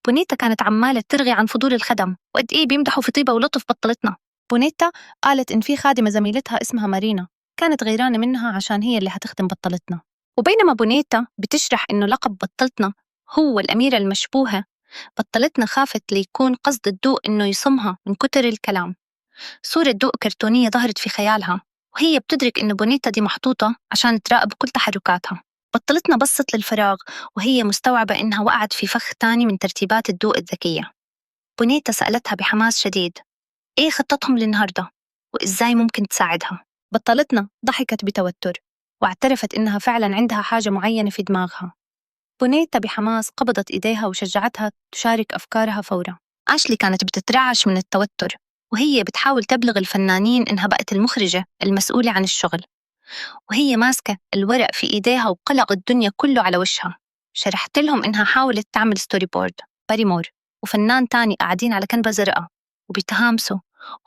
بونيتا كانت عمالة ترغي عن فضول الخدم وقد إيه بيمدحوا في طيبة ولطف بطلتنا. بونيتا قالت إن في خادمة زميلتها اسمها مارينا كانت غيرانة منها عشان هي اللي هتخدم بطلتنا. وبينما بونيتا بتشرح إنه لقب بطلتنا هو الأميرة المشبوهة، بطلتنا خافت ليكون قصد الدوق إنه يصمها من كتر الكلام. صورة دوق كرتونية ظهرت في خيالها وهي بتدرك إنه بونيتا دي محطوطة عشان تراقب كل تحركاتها. بطلتنا بصت للفراغ وهي مستوعبة إنها وقعت في فخ تاني من ترتيبات الدوق الذكية. بونيتا سألتها بحماس شديد إيه خطتهم للنهاردة وإزاي ممكن تساعدها. بطلتنا ضحكت بتوتر واعترفت إنها فعلا عندها حاجة معينة في دماغها. بونيتا بحماس قبضت إيديها وشجعتها تشارك أفكارها فورا. أشلي كانت بتترعش من التوتر وهي بتحاول تبلغ الفنانين إنها بقت المخرجة المسؤولة عن الشغل، وهي ماسكة الورق في إيديها وقلق الدنيا كله على وشها. شرحت لهم إنها حاولت تعمل storyboard. باريمور وفنان تاني قاعدين على كنبة زرقاء وبيتهامسوا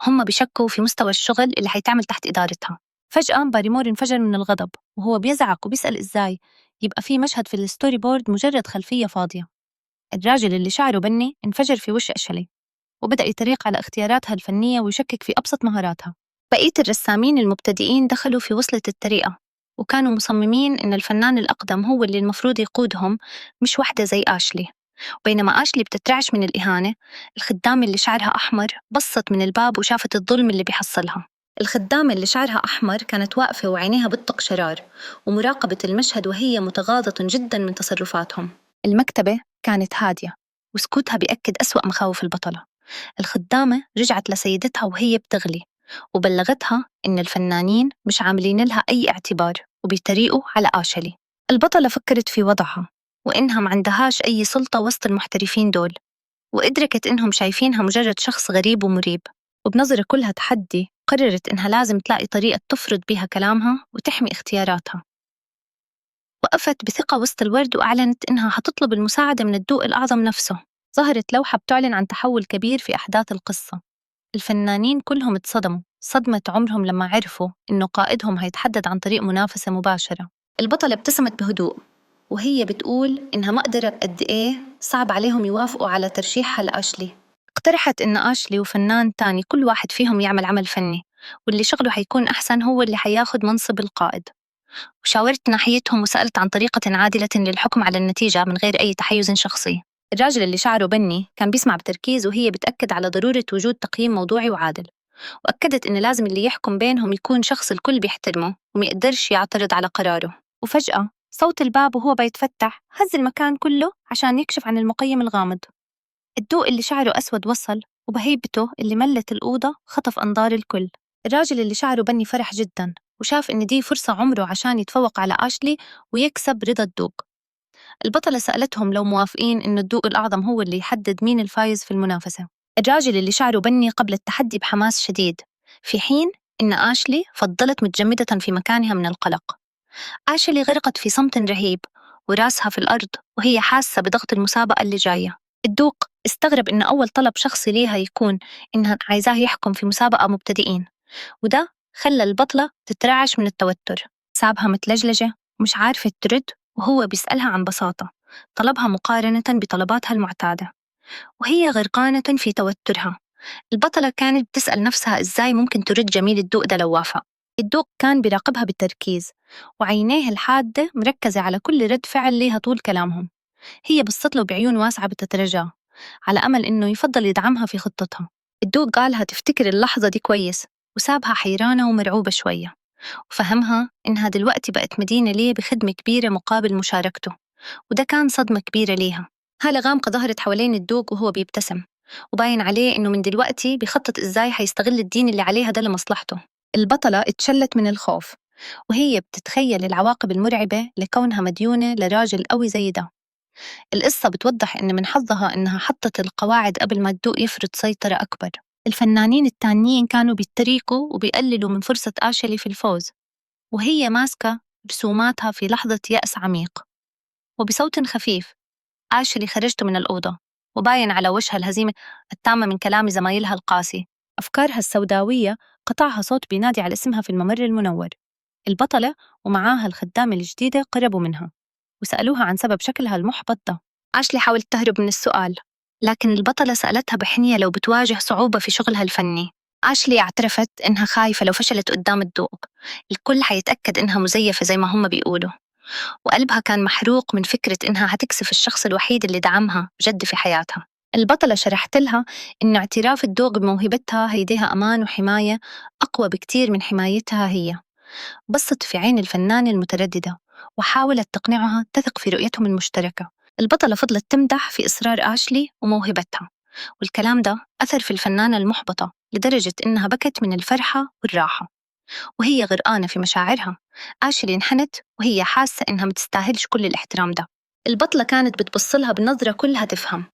وهم بيشكوا في مستوى الشغل اللي حيتعمل تحت إدارتها. فجأة باريمور انفجر من الغضب وهو بيزعق وبيسأل إزاي يبقى في مشهد في ال storyboard مجرد خلفية فاضية. الراجل اللي شعره بني انفجر في وش أشلي وبدأ يتريق على اختياراتها الفنية ويشكك في أبسط مهاراتها. بقية الرسامين المبتدئين دخلوا في وصلة الطريقة وكانوا مصممين إن الفنان الأقدم هو اللي المفروض يقودهم، مش واحدة زي آشلي. بينما آشلي بتترعش من الإهانة، الخدامة اللي شعرها أحمر بصت من الباب وشافت الظلم اللي بيحصلها. الخدامة اللي شعرها أحمر كانت واقفة وعينيها بتطق شرار ومراقبة المشهد وهي متغاظة جدا من تصرفاتهم. المكتبة كانت هادية وسكوتها بيأكد أسوأ مخاوف البطلة. الخدامة رجعت لسيدتها وهي بتغلي وبلغتها إن الفنانين مش عاملين لها أي اعتبار وبيتريقوا على آشلي. البطلة فكرت في وضعها وإنها ما عندهاش أي سلطة وسط المحترفين دول، وإدركت إنهم شايفينها مجرد شخص غريب ومريب. وبنظرة كلها تحدي قررت إنها لازم تلاقي طريقة تفرض بها كلامها وتحمي اختياراتها. وقفت بثقة وسط الورد وأعلنت إنها هتطلب المساعدة من الدوق الأعظم نفسه. ظهرت لوحة بتعلن عن تحول كبير في أحداث القصة. الفنانين كلهم اتصدموا صدمة عمرهم لما عرفوا إنه قائدهم هيتحدد عن طريق منافسة مباشرة. البطلة ابتسمت بهدوء وهي بتقول إنها ما قدرت قد إيه صعب عليهم يوافقوا على ترشيحها لأشلي. اقترحت إن أشلي وفنان تاني كل واحد فيهم يعمل عمل فني، واللي شغله حيكون أحسن هو اللي حياخد منصب القائد. وشاورت ناحيتهم وسألت عن طريقة عادلة للحكم على النتيجة من غير أي تحيز شخصي. الراجل اللي شعره بني كان بيسمع بتركيز وهي بتأكد على ضرورة وجود تقييم موضوعي وعادل، وأكدت إن لازم اللي يحكم بينهم يكون شخص الكل بيحترمه وميقدرش يعترض على قراره. وفجأة صوت الباب وهو بيتفتح هز المكان كله عشان يكشف عن المقيم الغامض. الدوق اللي شعره أسود وصل، وبهيبته اللي ملت الأوضة خطف أنظار الكل. الراجل اللي شعره بني فرح جدا وشاف إن دي فرصة عمره عشان يتفوق على آشلي ويكسب رضا الدوق. البطلة سألتهم لو موافقين إنه الدوق الأعظم هو اللي يحدد مين الفايز في المنافسة. الراجل اللي شعره بني قبل التحدي بحماس شديد، في حين إن آشلي فضلت متجمدة في مكانها من القلق. آشلي غرقت في صمت رهيب وراسها في الأرض وهي حاسة بضغط المسابقة اللي جاية. الدوق استغرب إن أول طلب شخصي ليها يكون إنها عايزاه يحكم في مسابقة مبتدئين، وده خلى البطلة تترعش من التوتر. سابها متلجلجة ومش عارفة ترد وهو بيسألها عن بساطة طلبها مقارنة بطلباتها المعتادة، وهي غرقانة في توترها. البطلة كانت بتسأل نفسها إزاي ممكن ترد جميل الدوق ده لو وافق. الدوق كان بيراقبها بالتركيز وعينيه الحادة مركزة على كل رد فعل ليها طول كلامهم. هي بصت له بعيون واسعة بتترجاه على أمل إنه يفضل يدعمها في خطتها. الدوق قالها تفتكر اللحظة دي كويس، وسابها حيرانة ومرعوبة شوية، وفهمها إنها دلوقتي بقت مدينة ليه بخدمة كبيرة مقابل مشاركته، وده كان صدمة كبيرة ليها. هالة غامقة ظهرت حوالين الدوق وهو بيبتسم، وباين عليه إنه من دلوقتي بيخطط إزاي هيستغل الدين اللي عليها ده لمصلحته. البطلة اتشلت من الخوف وهي بتتخيل العواقب المرعبة لكونها مديونة لراجل قوي زي ده. القصة بتوضح إن من حظها إنها حطت القواعد قبل ما الدوق يفرض سيطرة أكبر. الفنانين التانيين كانوا بيتريقوا وبيقللوا من فرصة آشلي في الفوز، وهي ماسكة رسوماتها في لحظة يأس عميق. وبصوت خفيف آشلي خرجت من الأوضة وباين على وجهها الهزيمة التامة من كلام زمايلها القاسي. أفكارها السوداوية قطعها صوت بينادي على اسمها في الممر المنور. البطلة ومعاها الخدامة الجديدة قربوا منها وسألوها عن سبب شكلها المحبط ده. آشلي حاولت تهرب من السؤال، لكن البطلة سألتها بحنية لو بتواجه صعوبة في شغلها الفني. آشلي اعترفت إنها خايفة لو فشلت قدام الدوق الكل حيتأكد إنها مزيفة زي ما هم بيقولوا، وقلبها كان محروق من فكرة إنها هتكسف الشخص الوحيد اللي دعمها بجد في حياتها. البطلة شرحت لها إن اعتراف الدوق بموهبتها هيديها أمان وحماية أقوى بكتير من حمايتها هي. بصت في عين الفنانة المترددة وحاولت تقنعها تثق في رؤيتهم المشتركة. البطلة فضلت تمدح في إصرار آشلي وموهبتها، والكلام ده أثر في الفنانة المحبطة لدرجة إنها بكت من الفرحة والراحة وهي غرقانة في مشاعرها. آشلي انحنت وهي حاسة إنها متستاهلش كل الاحترام ده. البطلة كانت بتبصلها بنظرة كلها تفهم،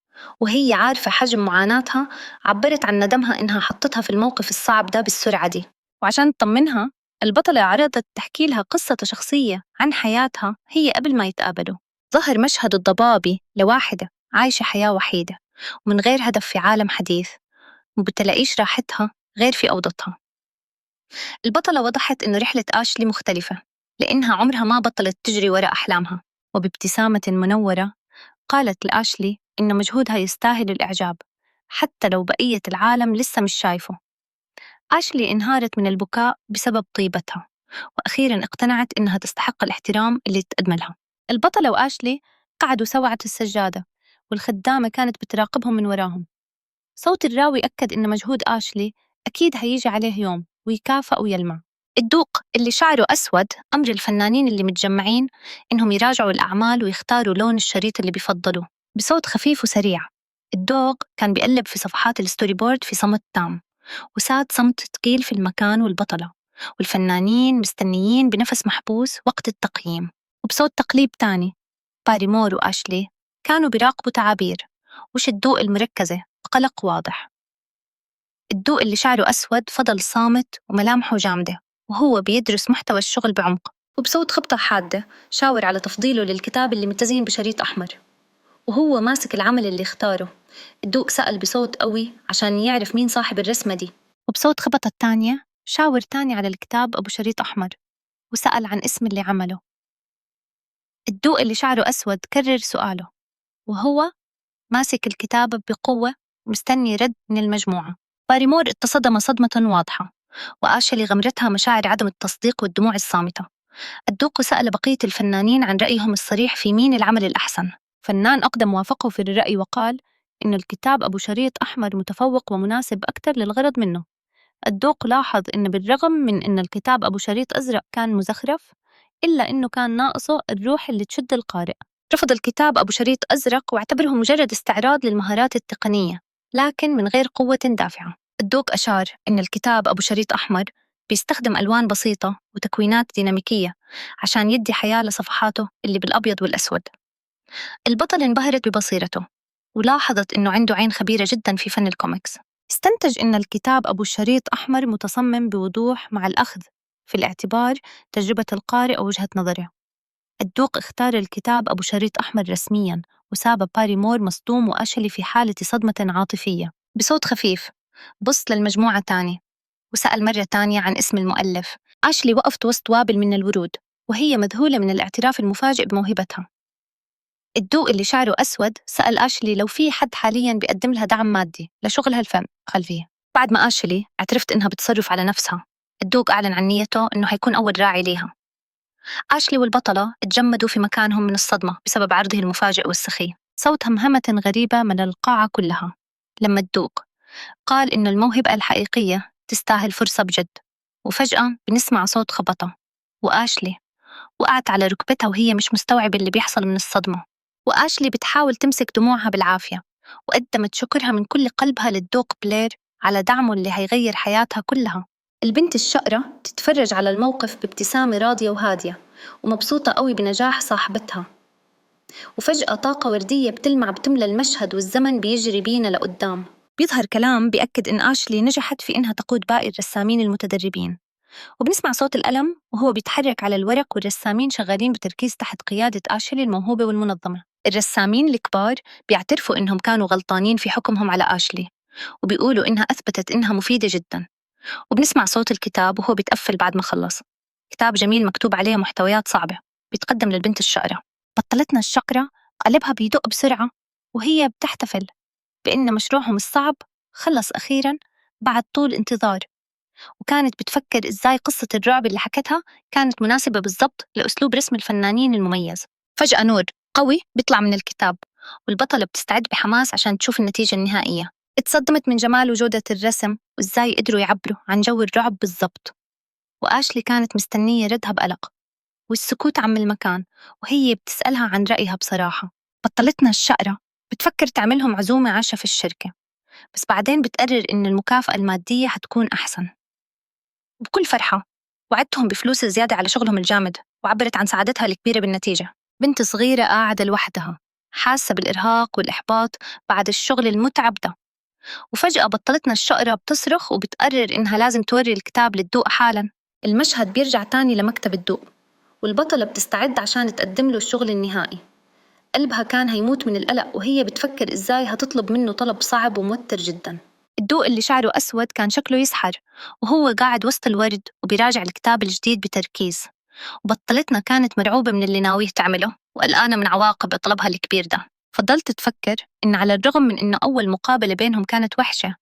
وهي عارفة حجم معاناتها. عبرت عن ندمها إنها حطتها في الموقف الصعب ده بالسرعة دي، وعشان تطمنها البطلة عرضت تحكي لها قصة شخصية عن حياتها هي قبل ما يتقابلوا. ظهر مشهد الضبابي لواحدة عايشة حياة وحيدة ومن غير هدف في عالم حديث، وبتلاقيش راحتها غير في أوضتها. البطلة وضحت إنه رحلة آشلي مختلفة لأنها عمرها ما بطلت تجري وراء أحلامها، وبابتسامة منورة قالت لآشلي إن مجهودها يستاهل الإعجاب حتى لو بقية العالم لسه مش شايفه. آشلي انهارت من البكاء بسبب طيبتها، وأخيراً اقتنعت إنها تستحق الاحترام اللي تقدم لها. البطلة وآشلي قعدوا سوا على السجادة، والخدامة كانت بتراقبهم من وراهم. صوت الراوي أكد إن مجهود آشلي أكيد هيجي عليه يوم ويكافئ ويلمع. الدوق اللي شعره أسود أمر الفنانين اللي متجمعين إنهم يراجعوا الأعمال ويختاروا لون الشريط اللي بيفضلوه. بصوت خفيف وسريع الدوق كان بيقلب في صفحات ال storyboard في صمت تام، وساد صمت ثقيل في المكان، والبطلة والفنانين مستنيين بنفس محبوس وقت التقييم. وبصوت تقليب تاني باريمور وآشلي كانوا بيراقبوا تعابير وش الدوق المركزة بقلق واضح. الدوق اللي شعره أسود فضل صامت وملامحه جامدة وهو بيدرس محتوى الشغل بعمق، وبصوت خبطة حادة شاور على تفضيله للكتاب اللي متزين بشريط أحمر وهو ماسك العمل اللي اختاره. الدوق سأل بصوت قوي عشان يعرف مين صاحب الرسمة دي، وبصوت خبطة التانية شاور تاني على الكتاب أبو شريط أحمر وسأل عن اسم اللي عمله. الدوق اللي شعره أسود كرر سؤاله وهو ماسك الكتاب بقوة ومستني رد من المجموعة. باريمور اتصدم صدمة واضحة، وآشلي غمرتها مشاعر عدم التصديق والدموع الصامتة. الدوق سأل بقية الفنانين عن رأيهم الصريح في مين العمل الأحسن. فنان أقدم وافقه في الرأي وقال إن الكتاب أبو شريط أحمر متفوق ومناسب أكثر للغرض منه. الدوق لاحظ إن بالرغم من إن الكتاب أبو شريط أزرق كان مزخرف، إلا إنه كان ناقصه الروح اللي تشد القارئ. رفض الكتاب أبو شريط أزرق واعتبره مجرد استعراض للمهارات التقنية، لكن من غير قوة دافعة. الدوق أشار إن الكتاب أبو شريط أحمر بيستخدم ألوان بسيطة وتكوينات ديناميكية عشان يدي حياة لصفحاته اللي بالأبيض والأسود. البطل انبهرت ببصيرته ولاحظت إنه عنده عين خبيرة جدا في فن الكوميكس. استنتج إن الكتاب أبو شريط أحمر متصمم بوضوح مع الأخذ في الاعتبار تجربة القارئ ووجهة نظره. الدوق اختار الكتاب أبو شريط أحمر رسمياً، وساب باريمور مصدوم وأشلي في حالة صدمة عاطفية. بصوت خفيف بص للمجموعة تاني وسأل مرة تانية عن اسم المؤلف. أشلي وقفت وسط وابل من الورود وهي مذهولة من الاعتراف المفاجئ بموهبتها. الدوق اللي شعره أسود سأل أشلي لو في حد حالياً بيقدم لها دعم مادي لشغلها الفن خلفية. بعد ما أشلي اعترفت إنها بتصرف على نفسها، الدوق أعلن عن نيته إنه هيكون أول راعي ليها. أشلي والبطلة اتجمدوا في مكانهم من الصدمة بسبب عرضه المفاجئ والسخي. صوت همهمة غريبة من القاعة كلها لما الدوق قال إنه الموهبة الحقيقية تستاهل فرصة بجد. وفجأة بنسمع صوت خبطة، وآشلي وقعت على ركبتها وهي مش مستوعبة اللي بيحصل من الصدمة. وآشلي بتحاول تمسك دموعها بالعافية، وقدمت شكرها من كل قلبها للدوق بلير على دعمه اللي هيغير حياتها كلها. البنت الشقرة تتفرج على الموقف بابتسامة راضية وهادية ومبسوطة قوي بنجاح صاحبتها. وفجأة طاقة وردية بتلمع بتملى المشهد والزمن بيجري بينا لقدام. بيظهر كلام بيأكد إن آشلي نجحت في إنها تقود باقي الرسامين المتدربين، وبنسمع صوت القلم وهو بيتحرك على الورق والرسامين شغالين بتركيز تحت قيادة آشلي الموهوبة والمنظمة. الرسامين الكبار بيعترفوا إنهم كانوا غلطانين في حكمهم على آشلي، وبيقولوا إنها أثبتت إنها مفيدة جدا. وبنسمع صوت الكتاب وهو بيتقفل بعد ما خلص. كتاب جميل مكتوب عليه محتويات صعبة بيتقدم للبنت الشقرة. بطلتنا الشقرة قلبها بيدق بسرعة وهي بتحتفل بإن مشروعهم الصعب خلص أخيراً بعد طول انتظار، وكانت بتفكر إزاي قصة الرعب اللي حكتها كانت مناسبة بالضبط لأسلوب رسم الفنانين المميز. فجأة نور قوي بيطلع من الكتاب، والبطلة بتستعد بحماس عشان تشوف النتيجة النهائية. اتصدمت من جمال وجودة الرسم وإزاي قدروا يعبروا عن جو الرعب بالضبط. وآشلي كانت مستنية ردها بقلق، والسكوت عم المكان وهي بتسألها عن رأيها بصراحة. بطلتنا الشقرة بتفكر تعملهم عزومة عشاء في الشركة، بس بعدين بتقرر إن المكافأة المادية حتكون أحسن. وبكل فرحة وعدتهم بفلوس زيادة على شغلهم الجامد، وعبرت عن سعادتها الكبيرة بالنتيجة. بنت صغيرة قاعدة لوحدها حاسة بالإرهاق والإحباط بعد الشغل المتعب ده، وفجأة بطلتنا الشقرة بتصرخ وبتقرر إنها لازم توري الكتاب للدوق حالاً. المشهد بيرجع تاني لمكتب الدوق، والبطلة بتستعد عشان تقدم له الشغل النهائي. قلبها كان هيموت من القلق وهي بتفكر إزاي هتطلب منه طلب صعب وموتر جدا. الدوق اللي شعره أسود كان شكله يسحر وهو قاعد وسط الورد وبيراجع الكتاب الجديد بتركيز. وبطلتنا كانت مرعوبة من اللي ناويه تعمله وقلقانة من عواقب طلبها الكبير ده. فضلت تفكر إن على الرغم من إنه أول مقابلة بينهم كانت وحشة،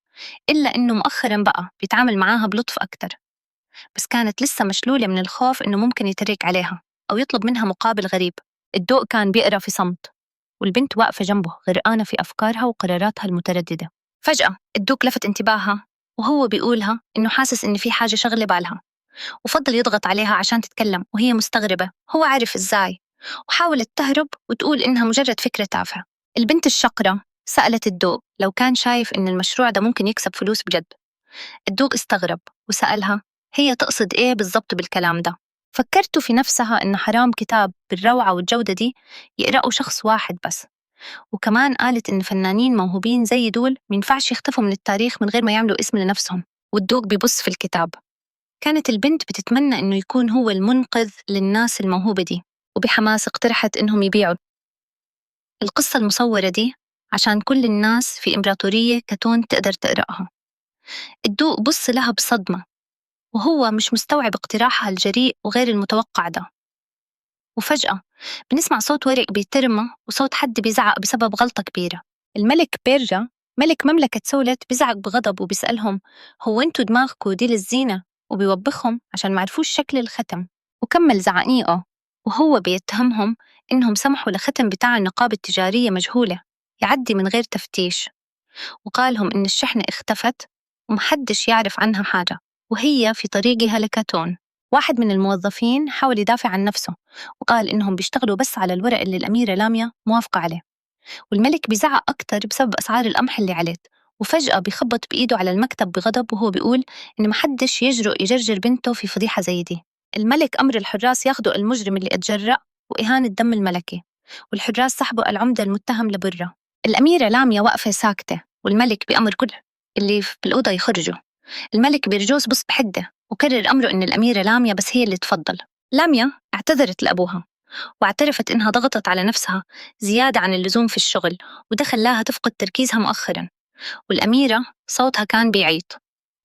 إلا إنه مؤخراً بقى بيتعامل معاها بلطف أكتر، بس كانت لسه مشلولة من الخوف إنه ممكن يتريق عليها أو يطلب منها مقابل غريب. الدوق كان بيقرأ في صمت، والبنت واقفة جنبه غرقانة في أفكارها وقراراتها المترددة. فجأة الدوق لفت انتباهها وهو بيقولها إنه حاسس إن في حاجة شغلة بالها، وفضل يضغط عليها عشان تتكلم وهي مستغربة هو عارف إزاي، وحاولت تهرب وتقول إنها مجرد فكرة تافهة. البنت الشقرة سألت الدوق لو كان شايف إن المشروع ده ممكن يكسب فلوس بجد. الدوق استغرب وسألها هي تقصد إيه بالضبط بالكلام ده. فكرت في نفسها إن حرام كتاب بالروعة والجودة دي يقرأه شخص واحد بس، وكمان قالت إن فنانين موهوبين زي دول مينفعش يختفوا من التاريخ من غير ما يعملوا اسم لنفسهم. والدوق بيبص في الكتاب. كانت البنت بتتمنى إنه يكون هو المنقذ للناس الموهوبة دي، وبحماس اقترحت إنهم يبيعوا القصة المصورة دي عشان كل الناس في إمبراطورية كاتون تقدر تقرأها. الدوق بص لها بصدمة وهو مش مستوعب اقتراحها الجريء وغير المتوقع ده. وفجأة بنسمع صوت ورق بيترمى وصوت حد بيزعق بسبب غلطة كبيرة. الملك بيرجا ملك مملكة سولت بيزعق بغضب وبيسألهم هو انتوا دماغكوا دي للزينة، وبيوبخهم عشان معرفوش شكل الختم. وكمل زعقنيقه وهو بيتهمهم إنهم سمحوا لختم بتاع النقابة التجارية مجهولة يعدي من غير تفتيش، وقالهم إن الشحنة اختفت ومحدش يعرف عنها حاجة وهي في طريقها لكاتون. واحد من الموظفين حاول يدافع عن نفسه وقال إنهم بيشتغلوا بس على الورق اللي الأميرة لاميا موافقة عليه. والملك بيزعق أكتر بسبب أسعار القمح اللي علت، وفجأة بيخبط بإيده على المكتب بغضب وهو بيقول إن محدش يجرؤ يجرجر بنته في فضيحة زي دي. الملك أمر الحراس ياخدوا المجرم اللي اتجرأ وإهانة دم الملكي، والحراس سحبوا العمدة المتهم لبرة. الأميرة لاميا واقفة ساكتة، والملك بأمر كل اللي في الأوضة يخرجوا. الملك بيرجوس بص بحدة وكرر أمره إن الأميرة لاميا بس هي اللي تفضل. لاميا اعتذرت لأبوها واعترفت إنها ضغطت على نفسها زيادة عن اللزوم في الشغل، وده خلاها تفقد تركيزها مؤخراً. والأميرة صوتها كان بيعيط.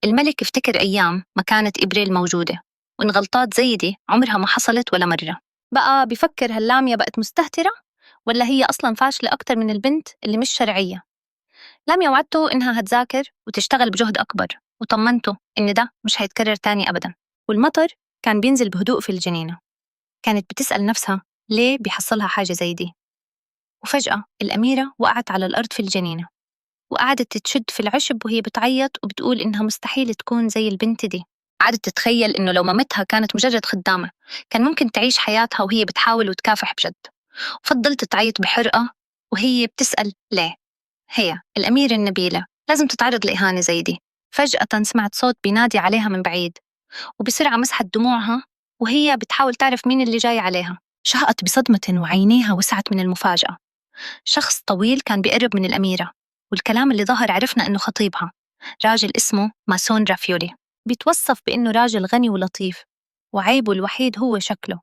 الملك افتكر أيام ما كانت إبريل موجودة، وإن غلطات زي دي عمرها ما حصلت ولا مرة. بقى بيفكر هل لاميا بقت مستهترة ولا هي أصلاً فاشلة أكتر من البنت اللي مش شرعية. لاميا وعدته إنها هتذاكر وتشتغل بجهد أكبر، وطمنته إن ده مش هيتكرر تاني أبداً. والمطر كان بينزل بهدوء في الجنينة. كانت بتسأل نفسها ليه بيحصلها حاجة زي دي. وفجأة الأميرة وقعت على الأرض في الجنينة، وقعدت تشد في العشب وهي بتعيط وبتقول إنها مستحيل تكون زي البنت دي. قعدت تتخيل إنه لو مامتها كانت مجرد خدامة كان ممكن تعيش حياتها وهي بتحاول وتكافح بجد. وفضلت تعيط بحرقة وهي بتسأل ليه هي الأميرة النبيلة لازم تتعرض لإهانة زي دي. فجأة سمعت صوت بينادي عليها من بعيد، وبسرعة مسحت دموعها وهي بتحاول تعرف مين اللي جاي عليها. شهقت بصدمة وعينيها وسعت من المفاجأة. شخص طويل كان بيقرب من الأميرة، والكلام اللي ظهر عرفنا إنه خطيبها، راجل اسمه ماسون رافيولي. بيتوصف بإنه راجل غني ولطيف، وعيبه الوحيد هو شكله.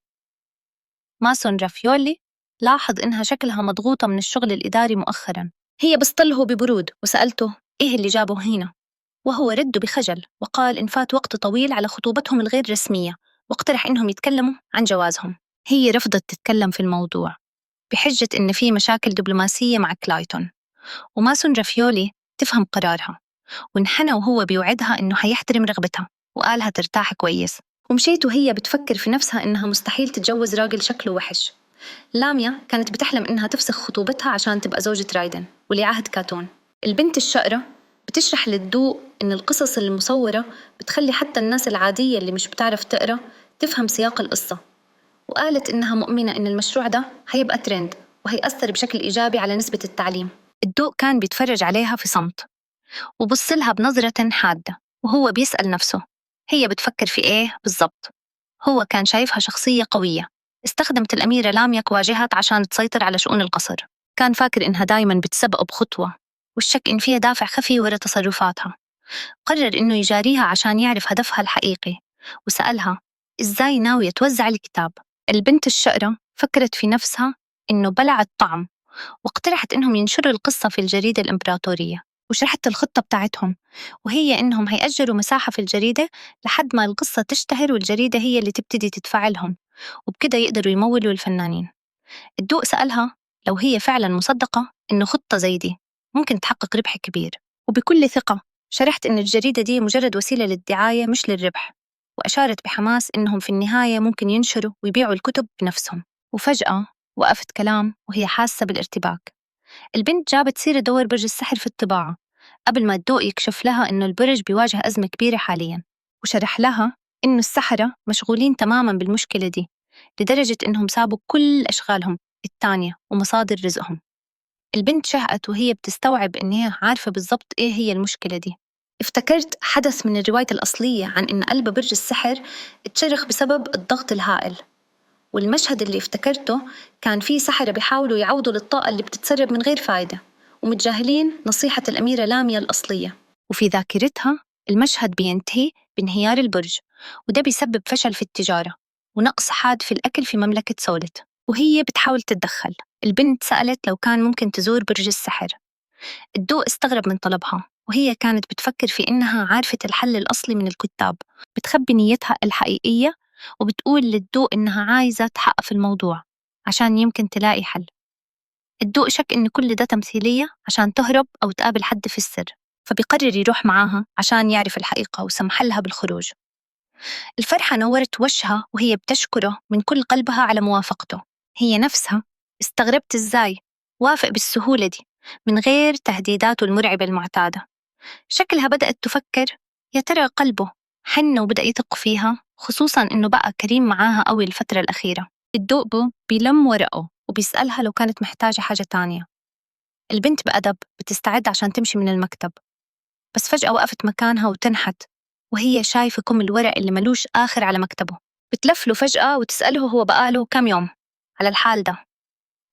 ماسون رافيولي لاحظ إنها شكلها مضغوطة من الشغل الإداري مؤخراً. هي بصتله ببرود وسألته إيه اللي جابه هنا، وهو رد بخجل وقال إن فات وقت طويل على خطوبتهم الغير رسمية، واقترح إنهم يتكلموا عن جوازهم. هي رفضت تتكلم في الموضوع بحجة إن في مشاكل دبلوماسية مع كلايتون، وماسون رافيولي تفهم قرارها وانحنى وهو بيوعدها إنه حيحترم رغبتها وقالها ترتاح كويس. ومشيت وهي بتفكر في نفسها إنها مستحيل تتجوز راجل شكله وحش. لاميا كانت بتحلم إنها تفسخ خطوبتها عشان تبقى زوجة رايدن ولي عهد كاتون. البنت الشقرة بتشرح للدوق إن القصص المصورة بتخلي حتى الناس العادية اللي مش بتعرف تقرأ تفهم سياق القصة، وقالت إنها مؤمنة إن المشروع ده هيبقى ترند وهيأثر بشكل إيجابي على نسبة التعليم. الدوق كان بيتفرج عليها في صمت وبص لها بنظرة حادة وهو بيسأل نفسه هي بتفكر في إيه بالضبط. هو كان شايفها شخصية قوية استخدمت الأميرة لاميا كواجهة عشان تسيطر على شؤون القصر. كان فاكر إنها دايماً بتسبقه بخطوة، والشك إن فيها دافع خفي ورا تصرفاتها. قرر إنه يجاريها عشان يعرف هدفها الحقيقي، وسألها إزاي ناوية توزع الكتاب. البنت الشقرة فكرت في نفسها إنه بلع الطعم، واقترحت إنهم ينشروا القصة في الجريدة الإمبراطورية، وشرحت الخطة بتاعتهم، وهي إنهم هيأجروا مساحة في الجريدة لحد ما القصة تشتهر والجريدة هي اللي تبتدي تدفع لهم، وبكده يقدروا يمولوا الفنانين. الدوق سألها لو هي فعلا مصدقة إنه خطة زي دي ممكن تحقق ربح كبير، وبكل ثقة شرحت إن الجريدة دي مجرد وسيلة للدعاية مش للربح، وأشارت بحماس إنهم في النهاية ممكن ينشروا ويبيعوا الكتب بنفسهم. وفجأة وقفت كلام وهي حاسة بالارتباك. البنت جابت سيرة دور برج السحر في الطباعة قبل ما الدوق يكشف لها إنه البرج بيواجه أزمة كبيرة حالياً، وشرح لها إنه السحرة مشغولين تماماً بالمشكلة دي لدرجة إنهم سابوا كل أشغالهم التانية ومصادر رزقهم. البنت شهقت وهي بتستوعب إن هي عارفة بالضبط إيه هي المشكلة دي. افتكرت حدث من الرواية الأصلية عن إن قلب برج السحر اتشرخ بسبب الضغط الهائل، والمشهد اللي افتكرته كان فيه سحرة بيحاولوا يعوضوا للطاقة اللي بتتسرب من غير فايدة، ومتجاهلين نصيحة الأميرة لاميا الأصلية. وفي ذاكرتها المشهد بينتهي بانهيار البرج، وده بيسبب فشل في التجارة ونقص حاد في الأكل في مملكة سولت. وهي بتحاول تتدخل. البنت سألت لو كان ممكن تزور برج السحر. الدوق استغرب من طلبها، وهي كانت بتفكر في إنها عارفة الحل الأصلي من الكتاب. بتخبي نيتها الحقيقية وبتقول للدوق إنها عايزة تحقق في الموضوع عشان يمكن تلاقي حل. الدوق شك إن كل ده تمثيلية عشان تهرب أو تقابل حد في السر، فبيقرر يروح معاها عشان يعرف الحقيقة وسمح لها بالخروج. الفرحة نورت وشها وهي بتشكره من كل قلبها على موافقته. هي نفسها استغربت إزاي وافق بالسهولة دي من غير تهديداته المرعبة المعتادة. شكلها بدأت تفكر يا ترى قلبه حن وبدأ يثق فيها، خصوصاً إنه بقى كريم معاها قوي الفترة الأخيرة. الدوق بيلم ورقه وبيسألها لو كانت محتاجة حاجة تانية. البنت بأدب بتستعد عشان تمشي من المكتب، بس فجأة وقفت مكانها وتنحت وهي شايفة كم الورق اللي ملوش آخر على مكتبه. بتلف له فجأة وتسأله هو بقاله كم يوم على الحال ده.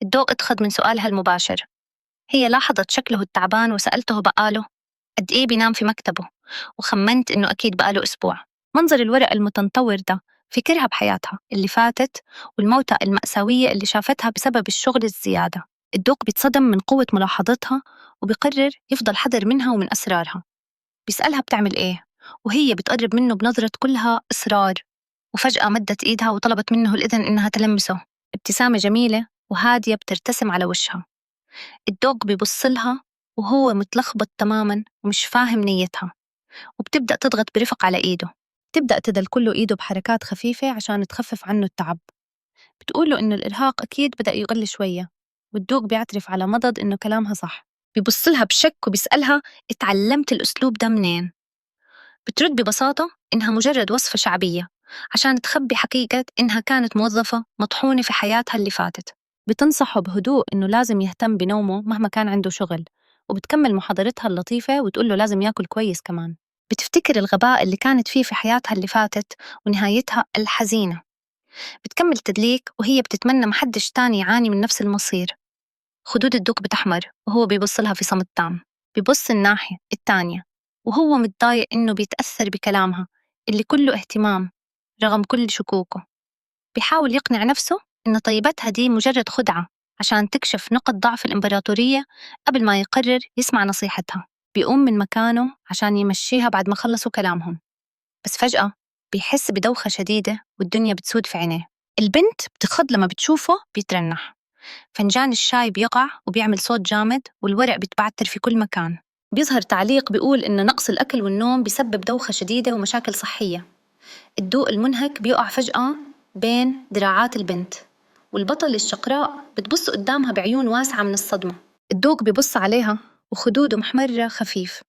الدوق اتخض من سؤالها المباشر. هي لاحظت شكله التعبان وسألته بقاله قد إيه بينام في مكتبه، وخمنت إنه أكيد بقاله أسبوع. منظر الورق المتنطور ده فكرها بحياتها اللي فاتت والموتى المأساوية اللي شافتها بسبب الشغل الزيادة. الدوق بيتصدم من قوة ملاحظتها وبيقرر يفضل حذر منها ومن أسرارها. بيسألها بتعمل إيه، وهي بتقرب منه بنظرة كلها إصرار، وفجأة مدت إيدها وطلبت منه الإذن إنها تلمسه. ابتسامة جميلة وهادية بترتسم على وشها. الدوق بيبص لها وهو متلخبط تماما ومش فاهم نيتها، وبتبدأ تضغط برفق على إيده. تبدأ تدلكله إيده بحركات خفيفة عشان تخفف عنه التعب. بتقوله إنه الإرهاق أكيد بدأ يقل شوية، والدوق بيعترف على مضض إنه كلامها صح. بيبص لها بشك وبيسألها اتعلمت الأسلوب ده منين؟ بترد ببساطة إنها مجرد وصفة شعبية عشان تخبي حقيقة إنها كانت موظفة مطحونة في حياتها اللي فاتت. بتنصحه بهدوء إنه لازم يهتم بنومه مهما كان عنده شغل، وبتكمل محاضرتها اللطيفة وتقول له لازم ياكل كويس كمان. بتفتكر الغباء اللي كانت فيه في حياتها اللي فاتت ونهايتها الحزينة. بتكمل تدليك وهي بتتمنى محدش تاني يعاني من نفس المصير. خدود الدوق بتحمر وهو بيبص لها في صمت تام. بيبص الناحية التانية وهو متضايق إنه بيتأثر بكلامها اللي كله اهتمام رغم كل شكوكه. بيحاول يقنع نفسه إن طيبتها دي مجرد خدعة عشان تكشف نقط ضعف الإمبراطورية قبل ما يقرر يسمع نصيحتها. بيقوم من مكانه عشان يمشيها بعد ما خلصوا كلامهم، بس فجأة بيحس بدوخة شديدة والدنيا بتسود في عينيه. البنت بتخض لما بتشوفه بيترنح. فنجان الشاي بيقع وبيعمل صوت جامد والورق بيتبعتر في كل مكان. بيظهر تعليق بيقول إن نقص الأكل والنوم بيسبب دوخة شديدة ومشاكل صحية. الدوق المنهك بيقع فجأة بين دراعات البنت، والبطل الشقراء بتبص قدامها بعيون واسعة من الصدمة. الدوق بيبص عليها وخدوده محمرة خفيف.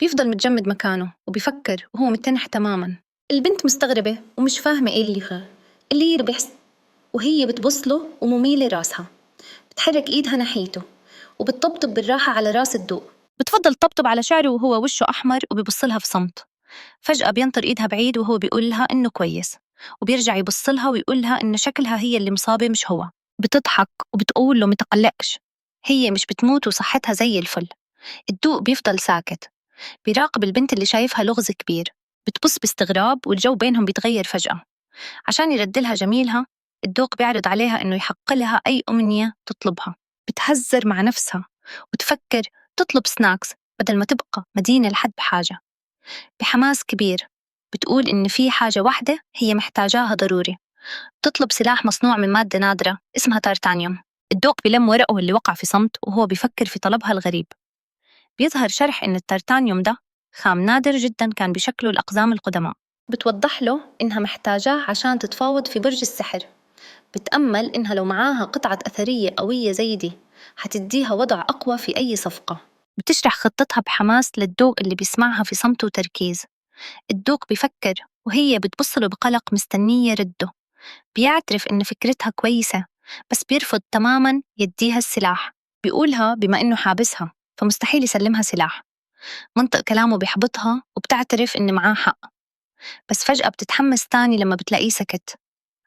بيفضل متجمد مكانه وبيفكر وهو متنح تماما. البنت مستغربة ومش فاهمة إيه اللي بيحس، وهي بتبص له ومميلة راسها. بتحرك إيدها ناحيته وبتطبطب بالراحة على راس الدوق. بتفضل تطبطب على شعره وهو وشه أحمر وبيبص لها في صمت. فجأة بينطر إيدها بعيد وهو بيقول لها إنه كويس، وبيرجع يبص لها ويقول لها إن شكلها هي اللي مصابة مش هو. بتضحك وبتقول له متقلقش، هي مش بتموت وصحتها زي الفل. الدوق بيفضل ساكت، بيراقب البنت اللي شايفها لغز كبير. بتبص باستغراب والجو بينهم بيتغير فجأة. عشان يردلها جميلها، الدوق بيعرض عليها إنه يحقق لها أي أمنية تطلبها. بتهزر مع نفسها وتفكر تطلب سناكس بدل ما تبقى مدينة لحد بحاجة. بحماس كبير بتقول إن في حاجة واحدة هي محتاجاها ضروري، تطلب سلاح مصنوع من مادة نادرة اسمها تارتانيوم. الدوق بيلم ورقه اللي وقع في صمت وهو بيفكر في طلبها الغريب. بيظهر شرح إن التارتانيوم ده خام نادر جدا كان بشكله الأقزام القدماء. بتوضح له إنها محتاجاه عشان تتفاوض في برج السحر. بتأمل إنها لو معاها قطعة أثرية قوية زي دي هتديها وضع أقوى في أي صفقة. بتشرح خطتها بحماس للدوق اللي بيسمعها في صمت وتركيز. الدوق بيفكر وهي بتبصله بقلق مستنية رده. بيعترف إن فكرتها كويسة بس بيرفض تماما يديها السلاح. بيقولها بما إنه حابسها فمستحيل يسلمها سلاح. منطق كلامه بيحبطها وبتعترف إن معاه حق، بس فجأة بتتحمس تاني لما بتلاقيه سكت،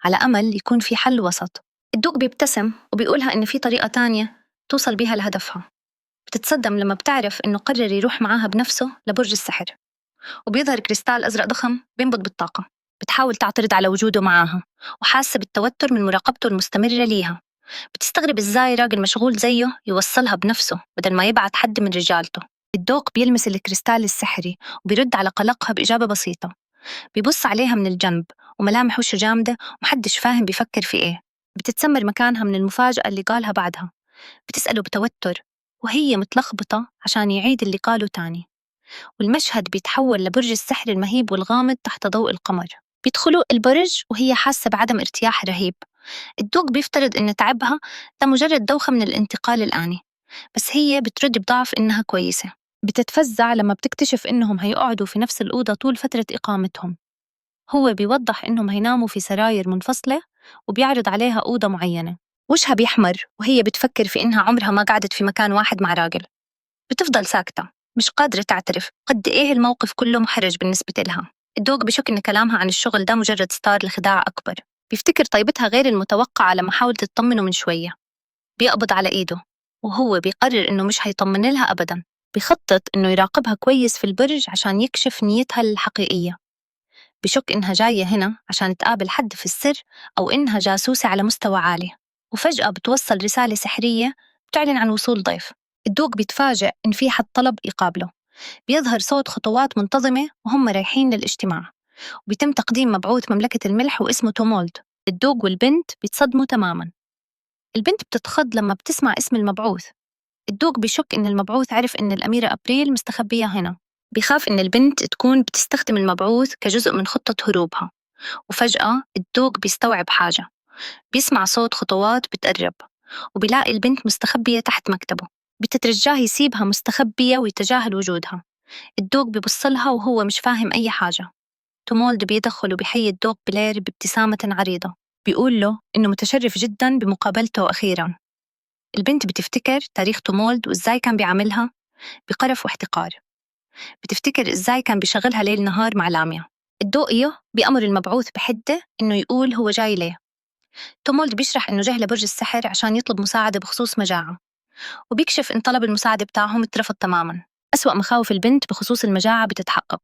على أمل يكون في حل وسط. الدوق بيبتسم وبيقولها إن في طريقة تانية توصل بيها لهدفها. بتتصدم لما بتعرف إنه قرر يروح معاها بنفسه لبرج السحر، وبيظهر كريستال أزرق ضخم بينبض بالطاقة. بتحاول تعترض على وجوده معاها وحاسة بالتوتر من مراقبته المستمرة ليها. بتستغرب إزاي راجل مشغول زيه يوصلها بنفسه بدل ما يبعت حد من رجالته. الدوق بيلمس الكريستال السحري وبيرد على قلقها بإجابة بسيطة. بيبص عليها من الجنب وملامح وشه جامدة ومحدش فاهم بيفكر في إيه. بتتسمر مكانها من المفاجأة اللي قالها بعدها. بتسأله بتوتر وهي متلخبطة عشان يعيد اللي قاله تاني. والمشهد بيتحول لبرج السحر المهيب والغامض تحت ضوء القمر. بيدخلوا البرج وهي حاسة بعدم ارتياح رهيب. الدوق بيفترض إن تعبها ده مجرد دوخة من الانتقال الآني، بس هي بترد بضعف إنها كويسة. بتتفزع لما بتكتشف إنهم هيقعدوا في نفس الأوضة طول فترة إقامتهم. هو بيوضح إنهم هيناموا في سراير منفصلة وبيعرض عليها أوضة معينة. وشها بيحمر وهي بتفكر في إنها عمرها ما قعدت في مكان واحد مع راجل. بتفضل ساكتة مش قادرة تعترف قد إيه الموقف كله محرج بالنسبة لها. الدوق بشك إن كلامها عن الشغل ده مجرد ستار لخداع أكبر. بيفتكر طيبتها غير المتوقعة لما حاولت تطمنه من شوية. بيقبض على إيده وهو بيقرر إنه مش هيطمن لها أبدا. بيخطط إنه يراقبها كويس في البرج عشان يكشف نيتها الحقيقية. بشك إنها جاية هنا عشان تقابل حد في السر أو إنها جاسوسة على مستوى عالي. وفجأة بتوصل رسالة سحرية بتعلن عن وصول ضيف. الدوق بيتفاجئ إن في حد طلب يقابله. بيظهر صوت خطوات منتظمة وهم رايحين للاجتماع، وبيتم تقديم مبعوث مملكة الملح واسمه تومولد. الدوق والبنت بيتصدموا تماما. البنت بتتخض لما بتسمع اسم المبعوث. الدوق بيشك إن المبعوث عرف إن الأميرة أبريل مستخبية هنا. بيخاف إن البنت تكون بتستخدم المبعوث كجزء من خطة هروبها. وفجأة الدوق بيستوعب حاجة. بيسمع صوت خطوات بتقرب وبيلاقي البنت مستخبية تحت مكتبه. بتترجاه يسيبها مستخبية ويتجاهل وجودها. الدوق بيبصلها وهو مش فاهم أي حاجة. تومولد بيدخل وبيحيي الدوق بلير بابتسامة عريضة. بيقول له إنه متشرف جدا بمقابلته أخيرا. البنت بتفتكر تاريخ تومولد وإزاي كان بيعاملها بقرف واحتقار. بتفتكر إزاي كان بيشغلها ليل نهار مع لاميا. الدوق بيأمر المبعوث بحدة إنه يقول هو جاي ليه. تومولد بيشرح إنه جه لبرج السحر عشان يطلب مساعدة بخصوص مجاعة، وبيكشف إن طلب المساعدة بتاعهم اترفض تماما. أسوأ مخاوف البنت بخصوص المجاعة بتتحقق.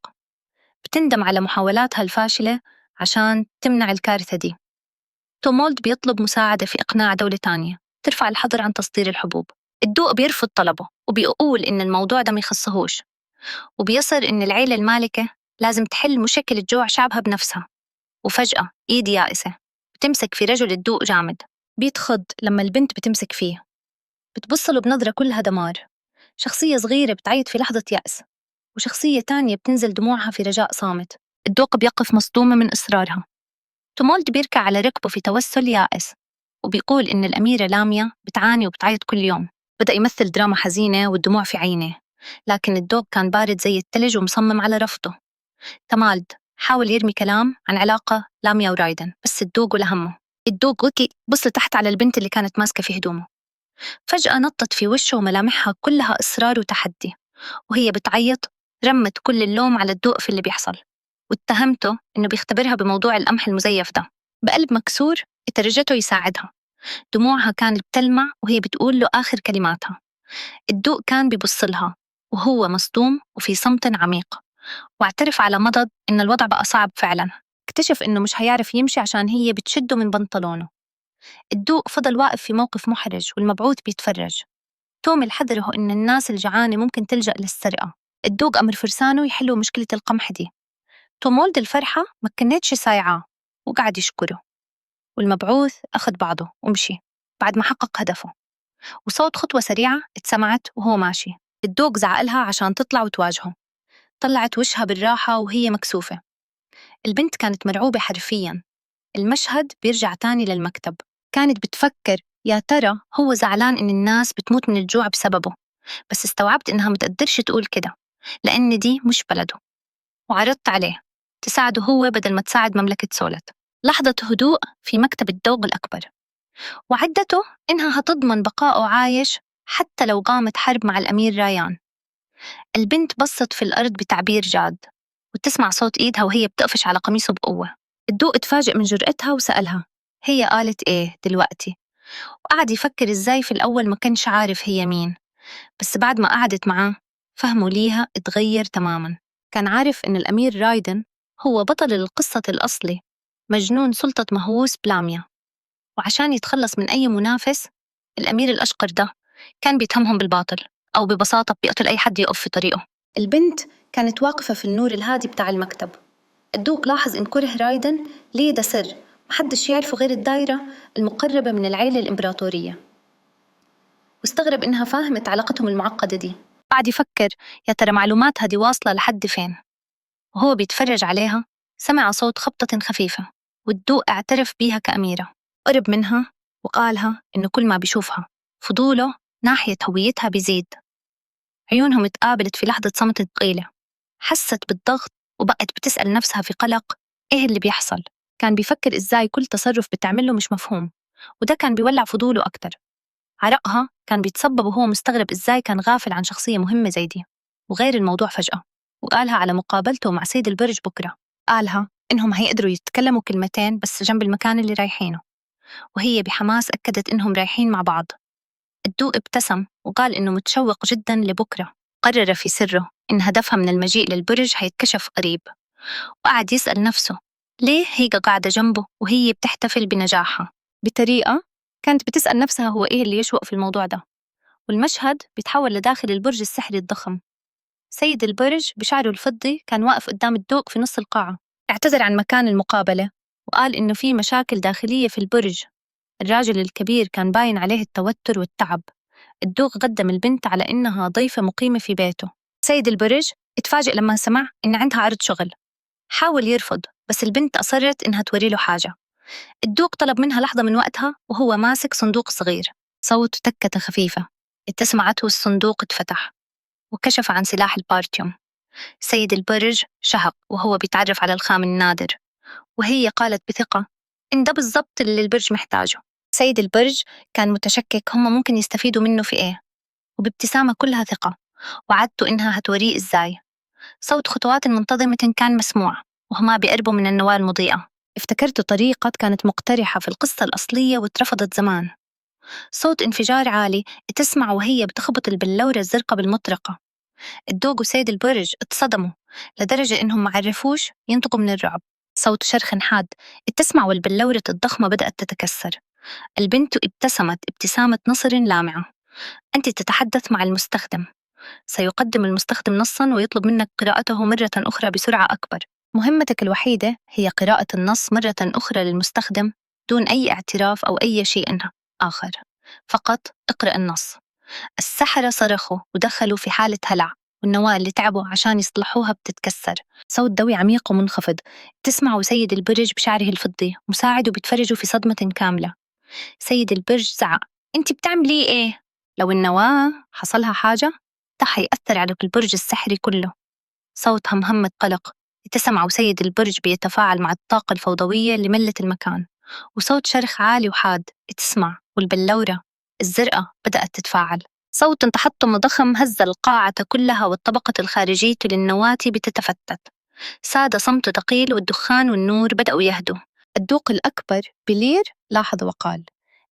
بتندم على محاولاتها الفاشلة عشان تمنع الكارثة دي. تومولد بيطلب مساعدة في إقناع دولة تانية ترفع الحظر عن تصدير الحبوب. الدوق بيرفض طلبه وبيقول إن الموضوع ده ما يخصهوش، وبيصر إن العيلة المالكة لازم تحل مشكلة جوع شعبها بنفسها. وفجأة إيد يائسة بتمسك في رجل الدوق جامد. بيتخض لما البنت بتمسك فيه. بتبصله بنظرة كلها دمار. شخصية صغيرة بتعيط في لحظة يأس، وشخصية تانية بتنزل دموعها في رجاء صامت. الدوق بيقف مصدومة من إصرارها. تومولد بيركع على ركبه في توسل يائس وبيقول إن الأميرة لاميا بتعاني وبتعيط كل يوم. بدأ يمثل دراما حزينة والدموع في عينيه، لكن الدوق كان بارد زي الثلج ومصمم على رفضه. تمالد حاول يرمي كلام عن علاقة لاميا ورايدن، بس الدوق ولا همه. الدوق بص تحت على البنت اللي كانت ماسكة في هدومه. فجأة نطت في وشه وملامحها كلها إصرار وتحدي، وهي بتعيط رمت كل اللوم على الدوق في اللي بيحصل، واتهمته إنه بيختبرها بموضوع القمح المزيف ده. بقلب مكسور اترجته يساعدها. دموعها كانت بتلمع وهي بتقول له آخر كلماتها. الدوق كان بيبصلها وهو مصدوم وفي صمت عميق، واعترف على مضض إن الوضع بقى صعب فعلا. اكتشف إنه مش هيعرف يمشي عشان هي بتشده من بنطلونه. الدوق فضل واقف في موقف محرج والمبعوث بيتفرج. تومل حذره إن الناس الجعانة ممكن تلجأ للسرقة. الدوق أمر فرسانه يحلوا مشكلة القمح دي. تومولد الفرحة ما كانتش سايعاه وقعد يشكره، والمبعوث أخذ بعضه ومشي بعد ما حقق هدفه. وصوت خطوة سريعة اتسمعت وهو ماشي. الدوق زعقلها عشان تطلع وتواجهه. طلعت وشها بالراحة وهي مكسوفة. البنت كانت مرعوبة حرفياً. المشهد بيرجع تاني للمكتب. كانت بتفكر يا ترى هو زعلان إن الناس بتموت من الجوع بسببه، بس استوعبت إنها متقدرش تقول كده لأن دي مش بلده. وعرضت عليه تساعده هو بدل ما تساعد مملكة سولت. لحظة هدوء في مكتب الدوق الأكبر. وعدته إنها هتضمن بقائه عايش حتى لو قامت حرب مع الأمير رايان. البنت بصت في الأرض بتعبير جاد وتسمع صوت إيدها وهي بتقفش على قميصه بقوة. الدوق اتفاجئ من جرأتها وسألها هي قالت إيه دلوقتي، وقعد يفكر إزاي في الأول ما كانش عارف هي مين، بس بعد ما قعدت معاه فهمه ليها اتغير تماما. كان عارف إن الأمير رايدن هو بطل القصة الأصلي، مجنون سلطة مهووس بلاميا، وعشان يتخلص من أي منافس الأمير الأشقر ده كان بيتهمهم بالباطل أو ببساطة بيقتل أي حد يقف في طريقه. البنت كانت واقفة في النور الهادي بتاع المكتب. الدوق لاحظ إن كره رايدن ليه ده سر محدش يعرفه غير الدايرة المقربة من العيلة الإمبراطورية، واستغرب إنها فاهمت علاقتهم المعقدة دي. قعد يفكر يا ترى معلوماتها دي واصلة لحد فين. وهو بيتفرج عليها سمع صوت خبطة خفيفة، والدوق اعترف بيها كأميرة. قرب منها وقالها إنه كل ما بيشوفها فضوله ناحية هويتها بيزيد. عيونهم اتقابلت في لحظة صمت ثقيلة. حست بالضغط وبقت بتسأل نفسها في قلق إيه اللي بيحصل. كان بيفكر إزاي كل تصرف بتعمله مش مفهوم، وده كان بيولع فضوله أكتر. عرقها كان بيتصبب وهو مستغرب إزاي كان غافل عن شخصية مهمة زي دي، وغير الموضوع فجأة. وقالها على مقابلته مع سيد البرج بكرة. قالها إنهم هيقدروا يتكلموا كلمتين بس جنب المكان اللي رايحينه، وهي بحماس أكدت إنهم رايحين مع بعض. الدوق ابتسم وقال إنه متشوق جدا لبكرة. قرر في سره إن هدفها من المجيء للبرج هيتكشف قريب، وقعد يسأل نفسه ليه هي قاعدة جنبه وهي بتحتفل بنجاحها بطريقة كانت بتسأل نفسها هو إيه اللي يشوق في الموضوع ده. والمشهد بيتحول لداخل البرج السحري الضخم. سيد البرج بشعره الفضي كان واقف قدام الدوق في نص القاعة. اعتذر عن مكان المقابلة وقال إنه في مشاكل داخلية في البرج. الراجل الكبير كان باين عليه التوتر والتعب. الدوق قدم البنت على إنها ضيفة مقيمة في بيته. سيد البرج اتفاجئ لما سمع إن عندها عرض شغل. حاول يرفض بس البنت أصرت إنها توري له حاجة. الدوق طلب منها لحظة من وقتها وهو ماسك صندوق صغير. صوت تكة خفيفة اتسمعته، الصندوق اتفتح وكشف عن سلاح البارتيوم. سيد البرج شهق وهو بيتعرف على الخام النادر، وهي قالت بثقة إن ده بالضبط اللي البرج محتاجه. سيد البرج كان متشكك هم ممكن يستفيدوا منه في إيه، وبابتسامة كلها ثقة وعدته إنها هتوريه إزاي. صوت خطوات منتظمة كان مسموع وهما بيقربوا من النواة المضيئة. افتكرت طريقة كانت مقترحة في القصة الأصلية واترفضت زمان. صوت انفجار عالي تسمع وهي بتخبط البلورة الزرقاء بالمطرقة. الدوق وسيد البرج اتصدموا لدرجة إنهم ما عرفوش ينطقوا من الرعب. صوت شرخ حاد اتسمع والبلورة الضخمة بدأت تتكسر. البنت ابتسمت ابتسامة نصر لامعة. أنت تتحدث مع المستخدم. سيقدم المستخدم نصاً ويطلب منك قراءته مرة أخرى بسرعة أكبر. مهمتك الوحيدة هي قراءة النص مرة أخرى للمستخدم دون أي اعتراف أو أي شيء آخر. فقط اقرأ النص. السحرة صرخوا ودخلوا في حالة هلع، والنواة اللي تعبوا عشان يصلحوها بتتكسر. صوت دوي عميق ومنخفض تسمعه سيد البرج بشعره الفضي مساعده بيتفرجوا في صدمة كاملة. سيد البرج زعق: أنت بتعملي إيه؟ لو النواة حصلها حاجة ده حيأثر على البرج السحري كله. صوت همهمة قلق تسمع سيد البرج بيتفاعل مع الطاقة الفوضوية اللي ملت المكان، وصوت شرخ عالي وحاد تسمع والبلورة الزرقاء بدأت تتفاعل. صوت تحطم ضخم هز القاعة كلها والطبقة الخارجية للنواة بتتفتت. ساد صمت ثقيل والدخان والنور بدأوا يهدوا. الدوق الأكبر بلير لاحظ وقال: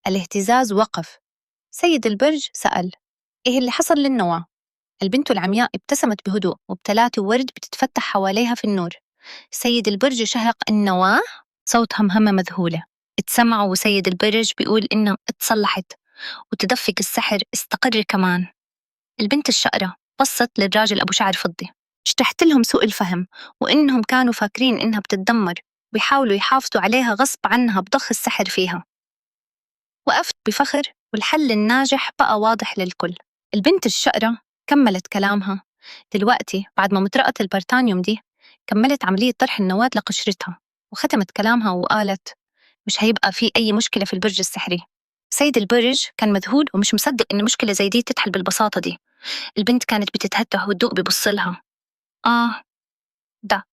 الاهتزاز وقف. سيد البرج سأل: إيه اللي حصل للنواة؟ البنت العمياء ابتسمت بهدوء وابتلات ورد بتتفتح حواليها في النور. سيد البرج شهق: النواة؟ صوت همهمة مذهولة اتسمعوا وسيد البرج بيقول إنها اتصلحت وتدفق السحر استقر كمان. البنت الشقرة بصت للراجل أبو شعر فضي، شرحت لهم سوء الفهم وإنهم كانوا فاكرين إنها بتتدمر ويحاولوا يحافظوا عليها غصب عنها بضخ السحر فيها. وقفت بفخر والحل الناجح بقى واضح للكل. البنت الشقرة كملت كلامها: دلوقتي بعد ما مطرقة البرتانيوم دي كملت عملية طرح النواة لقشرتها. وختمت كلامها وقالت: مش هيبقى في أي مشكلة في البرج السحري. سيد البرج كان مذهول ومش مصدق إن مشكلة زي دي تتحل بالبساطة دي. البنت كانت بتتهته والدوق بيبص لها. آه ده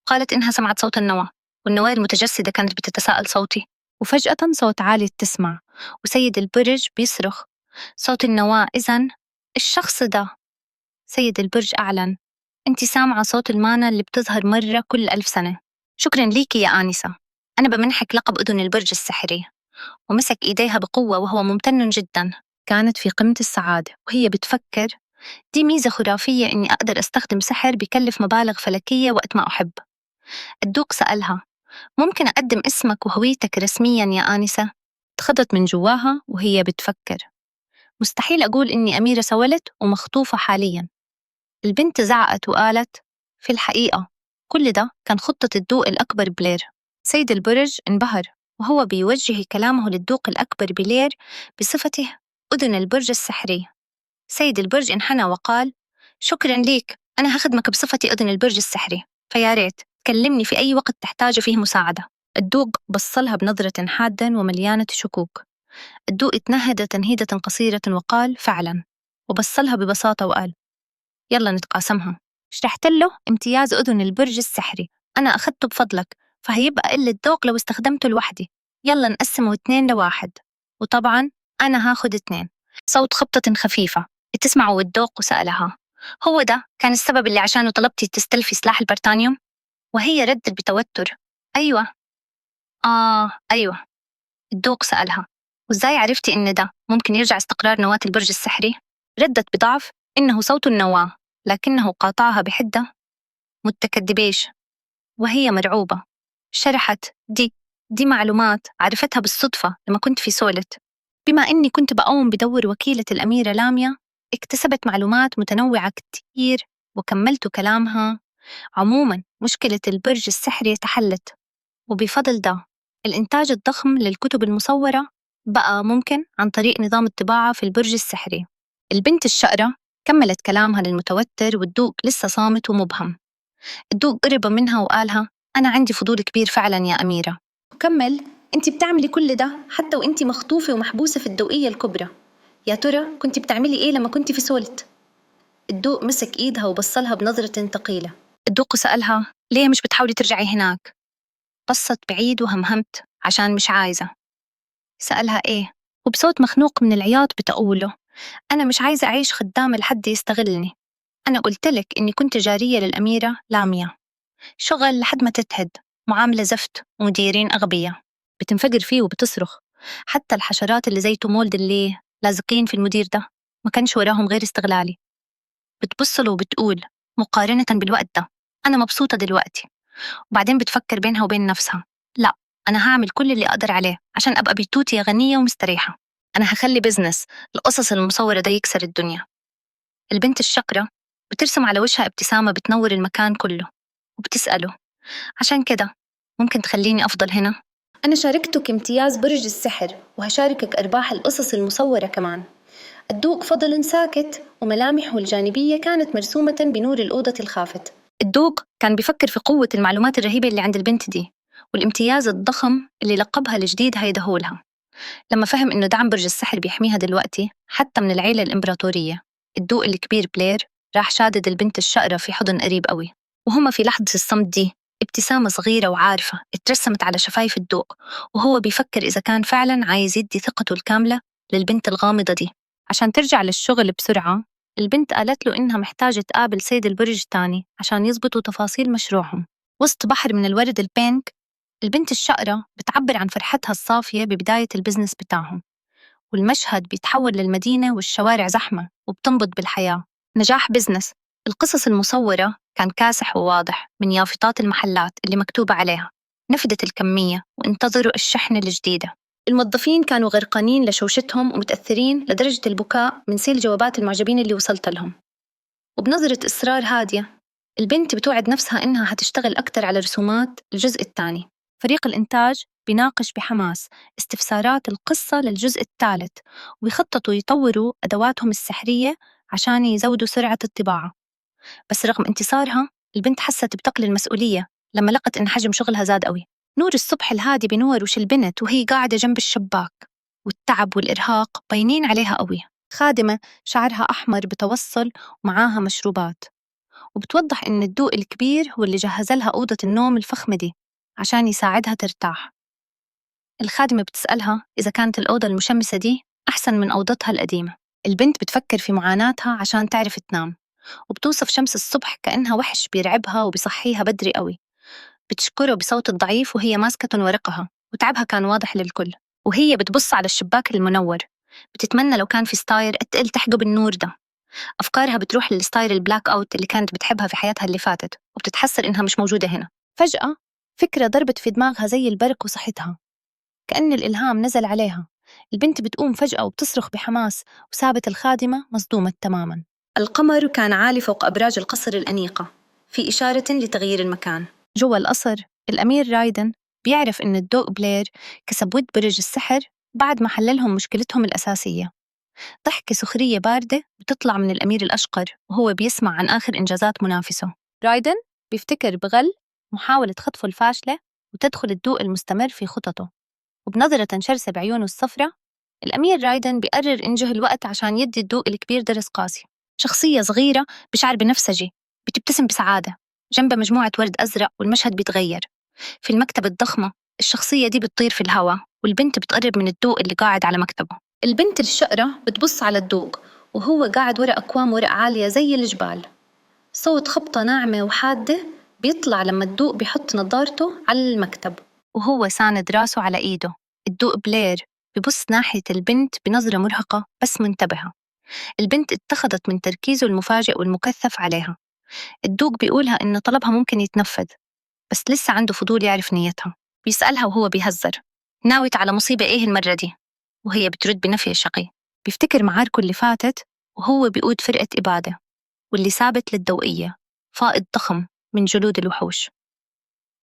قالت إنها سمعت صوت النواة، والنواة المتجسدة كانت بتتساءل صوتي. وفجأة صوت عالي تسمع وسيد البرج بيصرخ: صوت النواة، إذن الشخص ده. سيد البرج أعلن: أنت سامعة صوت المانا اللي بتظهر مرة كل 1000 سنة. شكرا ليكي يا آنسة، أنا بمنحك لقب أذن البرج السحري. ومسك إيديها بقوة وهو ممتن جدا. كانت في قمة السعادة وهي بتفكر: دي ميزة خرافية إني أقدر أستخدم سحر بيكلف مبالغ فلكية وقت ما أحب. الدوق سألها: ممكن أقدم اسمك وهويتك رسميا يا آنسة؟ اتخضت من جواها وهي بتفكر: مستحيل أقول إني أميرة سولت ومخطوفة حاليا. البنت زعقت وقالت: في الحقيقة كل ده كان خطة الدوق الأكبر بلير. سيد البرج انبهر وهو بيوجه كلامه للدوق الأكبر بلير بصفته أذن البرج السحري. سيد البرج انحنى وقال: شكرا ليك، أنا هخدمك بصفتي أذن البرج السحري، فيا ريت تكلمني في أي وقت تحتاج فيه مساعدة. الدوق بصلها بنظرة حادة ومليانة شكوك. الدوق اتنهد تنهيدة قصيرة وقال: فعلا. وبصلها ببساطة وقال: يلا نتقاسمها. شرحت له امتياز أذن البرج السحري، أنا أخذته بفضلك، فهيبقى قلة ذوق لو استخدمته لوحدي. يلا نقسمه 2 ل1، وطبعا أنا هاخد 2. صوت خبطة خفيفة تسمعه الدوق وسألها: هو ده كان السبب اللي عشانه طلبتي تستلفي سلاح البرتانيوم؟ وهي ردت بتوتر: أيوة. أيوة. الدوق سألها: وإزاي عرفتي إن ده ممكن يرجع استقرار نواة البرج السحري؟ ردت بضعف إنه صوت النواة، لكنه قاطعها بحدة: متكدبيش. وهي مرعوبة شرحت: دي معلومات عرفتها بالصدفة لما كنت في سولت. بما إني كنت بقوم بدور وكيلة الأميرة لاميا، اكتسبت معلومات متنوعة كتير. وكملت كلامها: عموما مشكلة البرج السحري تحلت، وبفضل ده الإنتاج الضخم للكتب المصورة بقى ممكن عن طريق نظام الطباعة في البرج السحري. البنت الشقرة كملت كلامها للمتوتر، والدوق لسه صامت ومبهم. الدوق قرب منها وقالها: أنا عندي فضول كبير فعلا يا أميرة. وكمل: أنت بتعملي كل ده حتى وأنت مخطوفة ومحبوسة في الدوقية الكبرى، يا ترى كنت بتعملي إيه لما كنت في سولت؟ الدوق مسك إيدها وبصلها بنظرة ثقيلة. الدوق سألها: ليه مش بتحاولي ترجعي هناك؟ بصت بعيد وهمهمت: عشان مش عايزة. سألها إيه؟ وبصوت مخنوق من العياط بتقوله: أنا مش عايزة أعيش خدامة لحد يستغلني. أنا قلتلك إني كنت جارية للأميرة لاميا، شغل لحد ما تتهد، معاملة زفت ومديرين أغبياء. بتنفجر فيه وبتصرخ. حتى الحشرات اللي زي تومولد اللي لازقين في المدير ده ما كانش وراهم غير استغلالي. بتبصله وبتقول: مقارنة بالوقت ده أنا مبسوطة دلوقتي. وبعدين بتفكر بينها وبين نفسها: لا، أنا هعمل كل اللي أقدر عليه عشان أبقى بيتوتية غنية ومستريحة. أنا هخلي business القصص المصورة ده يكسر الدنيا. البنت الشقرة بترسم على وشها ابتسامة بتنور المكان كله، وبتسأله: عشان كده ممكن تخليني أفضل هنا؟ أنا شاركتك امتياز برج السحر، وهشاركك أرباح القصص المصورة كمان. الدوق فضل ساكت، وملامحه الجانبية كانت مرسومة بنور الأوضة الخافت. الدوق كان بيفكر في قوة المعلومات الرهيبة اللي عند البنت دي، والامتياز الضخم اللي لقبها الجديد هيدهولها. لما فهم إنه دعم برج السحر بيحميها دلوقتي حتى من العيلة الإمبراطورية، الدوق الكبير بلير راح شادد البنت الشقرة في حضن قريب قوي. وهما في لحظة الصمت دي ابتسامة صغيرة وعارفة اترسمت على شفايف الدوق، وهو بيفكر إذا كان فعلا عايز يدي ثقته الكاملة للبنت الغامضة دي عشان ترجع للشغل بسرعة. البنت قالت له إنها محتاجة تقابل سيد البرج تاني عشان يزبطوا تفاصيل مشروعهم. وسط بحر من الورد ال pink، البنت الشقرة بتعبر عن فرحتها الصافية ببداية ال business بتاعهم، والمشهد بيتحول للمدينة والشوارع زحمة وبتنبض بالحياة. نجاح business القصص المصورة كان كاسح وواضح من يافطات المحلات اللي مكتوبة عليها نفدت الكمية وانتظروا الشحنة الجديدة. الموظفين كانوا غرقانين لشوشتهم ومتأثرين لدرجة البكاء من سيل جوابات المعجبين اللي وصلت لهم. وبنظرة إصرار هادية البنت بتوعد نفسها إنها هتشتغل أكتر على رسومات الجزء الثاني. فريق الإنتاج بيناقش بحماس استفسارات القصة للجزء الثالث، ويخططوا يطوروا أدواتهم السحرية عشان يزودوا سرعة الطباعة. بس رغم انتصارها البنت حست بثقل المسؤولية لما لقت إن حجم شغلها زاد قوي. نور الصبح الهادي بنور وش البنت وهي قاعدة جنب الشباك، والتعب والإرهاق باينين عليها قوي. خادمة شعرها أحمر بتوصل ومعاها مشروبات، وبتوضح إن الدوق الكبير هو اللي جهز لها أوضة النوم الفخمة دي عشان يساعدها ترتاح. الخادمة بتسألها إذا كانت الأوضة المشمسة دي أحسن من أوضتها القديمة. البنت بتفكر في معاناتها عشان تعرف تنام، وبتوصف شمس الصبح كأنها وحش بيرعبها وبيصحيها بدري قوي. بتشكره بصوت الضعيف وهي ماسكة ورقها، وتعبها كان واضح للكل. وهي بتبص على الشباك المنور بتتمنى لو كان في ستاير أتقل تحجب النور ده. أفكارها بتروح للستاير ال blackout اللي كانت بتحبها في حياتها اللي فاتت، وبتتحسر إنها مش موجودة هنا. فجأة فكرة ضربت في دماغها زي البرق وصحتها، كأن الإلهام نزل عليها. البنت بتقوم فجأة وبتصرخ بحماس، وسابت الخادمة مصدومة تماما. القمر كان عالي فوق أبراج القصر الأنيقة، في إشارة لتغيير المكان. جوا القصر الأمير رايدن بيعرف إن الدوق بلير كسب ود برج السحر بعد ما حللهم مشكلتهم الأساسية. ضحكة سخرية باردة بتطلع من الأمير الأشقر وهو بيسمع عن آخر إنجازات منافسه. رايدن بيفتكر بغل محاولة خطفه الفاشلة وتدخل الدوق المستمر في خططه، وبنظرة شرسة بعيونه الصفرة الأمير رايدن بيقرر إنجه الوقت عشان يدي الدوق الكبير درس قاسي. شخصية صغيرة بشعر بنفسجي بتبتسم بسعادة جنب مجموعة ورد أزرق، والمشهد بيتغير. في المكتبة الضخمة الشخصية دي بتطير في الهواء، والبنت بتقرب من الدوق اللي قاعد على مكتبه. البنت الشقرة بتبص على الدوق وهو قاعد ورا أكوام ورق عالية زي الجبال. صوت خبطة ناعمة وحادة بيطلع لما الدوق بيحط نظارته على المكتب وهو ساند راسه على إيده. الدوق بلير ببص ناحية البنت بنظرة مرهقة بس منتبهة. البنت اتخذت من تركيزه المفاجئ والمكثف عليها. الدوق بيقولها إن طلبها ممكن يتنفذ، بس لسه عنده فضول يعرف نيتها. بيسألها وهو بيهزر، ناويت على مصيبة إيه المرة دي؟ وهي بترد بنفي شقي. بيفتكر معاركه اللي فاتت وهو بيقود فرقة إبادة واللي سابت للدوقية فائض ضخم من جلود الوحوش.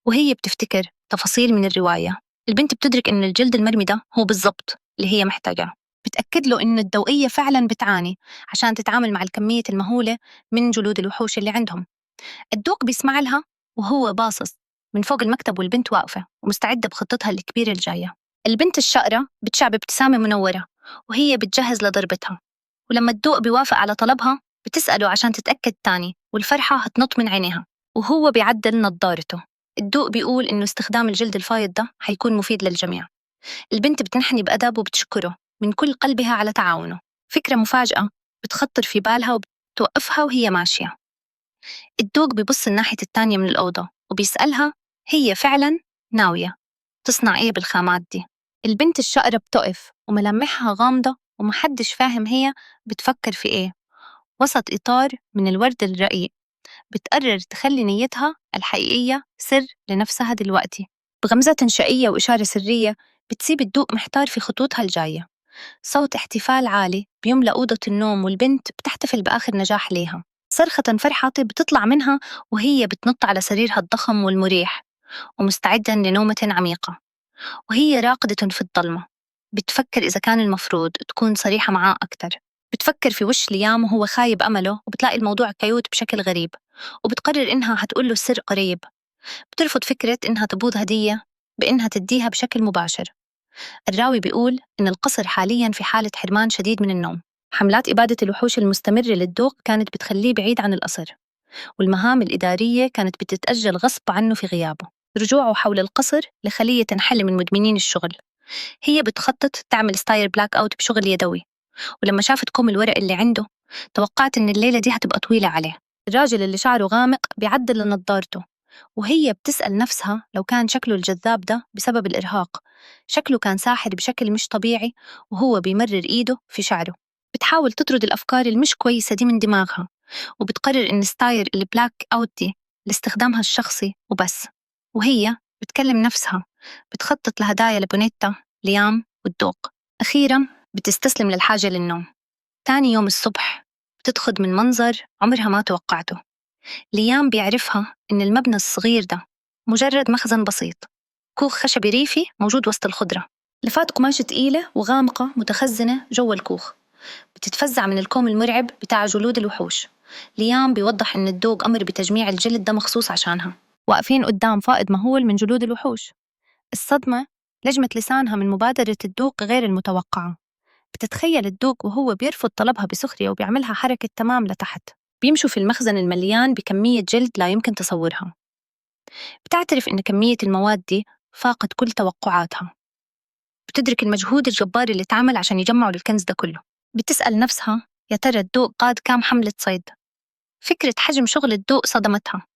وهي بتفتكر تفاصيل من الرواية. البنت بتدرك إن الجلد المرمي ده هو بالضبط اللي هي محتاجاه. بتأكد له إن الدوقية فعلا بتعاني عشان تتعامل مع الكمية المهولة من جلود الوحوش اللي عندهم. الدوق بيسمع لها وهو باصص من فوق المكتب، والبنت واقفة ومستعدة بخطتها الكبيرة الجاية. البنت الشقرة بتشع بابتسامة منورة وهي بتجهز لضربتها، ولما الدوق بيوافق على طلبها بتسأله عشان تتأكد تاني، والفرحة هتنط من عينيها وهو بيعدل نظارته. الدوق بيقول إنه استخدام الجلد الفايض ده هيكون مفيد للجميع. البنت بتنحني بأدب وبتشكره من كل قلبها على تعاونه. فكرة مفاجأة بتخطر في بالها وبتوقفها وهي ماشية. الدوق بيبص الناحية التانية من الأوضة وبيسألها هي فعلا ناوية تصنع إيه بالخامات دي. البنت الشقرة بتقف وملامحها غامضة ومحدش فاهم هي بتفكر في إيه. وسط إطار من الورد الرقيق بتقرر تخلي نيتها الحقيقية سر لنفسها دلوقتي. بغمزة شقية وإشارة سرية بتسيب الدوق محتار في خطوطها الجاية. صوت احتفال عالي بيملأ أوضة النوم، والبنت بتحتفل بآخر نجاح ليها. صرخة فرحة بتطلع منها وهي بتنط على سريرها الضخم والمريح ومستعدة لنومة عميقة. وهي راقدة في الظلمة بتفكر إذا كان المفروض تكون صريحة معاه أكتر. بتفكر في وش ليام وهو خايب أمله، وبتلاقي الموضوع cute بشكل غريب، وبتقرر إنها هتقول له السر قريب. بترفض فكرة إنها تبوظ هدية بإنها تديها بشكل مباشر. الراوي بيقول إن القصر حالياً في حالة حرمان شديد من النوم. حملات إبادة الوحوش المستمرة للدوق كانت بتخليه بعيد عن القصر، والمهام الإدارية كانت بتتأجل غصب عنه في غيابه. رجوعه حول القصر لخلية تنحل من مدمنين الشغل. هي بتخطط تعمل ستاير blackout بشغل يدوي، ولما شافت كوم الورق اللي عنده توقعت إن الليلة دي هتبقى طويلة عليه. الراجل اللي شعره غامق بيعدل لنظارته، وهي بتسأل نفسها لو كان شكله الجذاب ده بسبب الإرهاق. شكله كان ساحر بشكل مش طبيعي وهو بيمرر إيده في شعره. بتحاول تطرد الأفكار المش كويسة دي من دماغها، وبتقرر إن ستاير ال blackout دي لاستخدامها الشخصي وبس. وهي بتكلم نفسها، بتخطط لهدايا لبونيتا، ليام والدوق. أخيرا بتستسلم للحاجة للنوم. تاني يوم الصبح بتدخل من منظر عمرها ما توقعته. ليام بيعرفها إن المبنى الصغير ده مجرد مخزن بسيط، كوخ خشبي ريفي موجود وسط الخضرة. لفات قماشة تقيلة وغامقة متخزنة جوا الكوخ. بتتفزع من الكوم المرعب بتاع جلود الوحوش. ليام بيوضح إن الدوق أمر بتجميع الجلد ده مخصوص عشانها. واقفين قدام فائض مهول من جلود الوحوش. الصدمة لجمت لسانها من مبادرة الدوق غير المتوقعة. بتتخيل الدوق وهو بيرفض طلبها بسخرية وبيعملها حركة تمام لتحت. بيمشوا في المخزن المليان بكمية جلد لا يمكن تصورها. بتعترف إن كمية المواد دي فاقت كل توقعاتها. بتدرك المجهود الجبار اللي اتعمل عشان يجمعوا الكنز ده كله. بتسأل نفسها يا ترى الدوق قاد كام حملة صيد. فكرة حجم شغل الدوق صدمتها،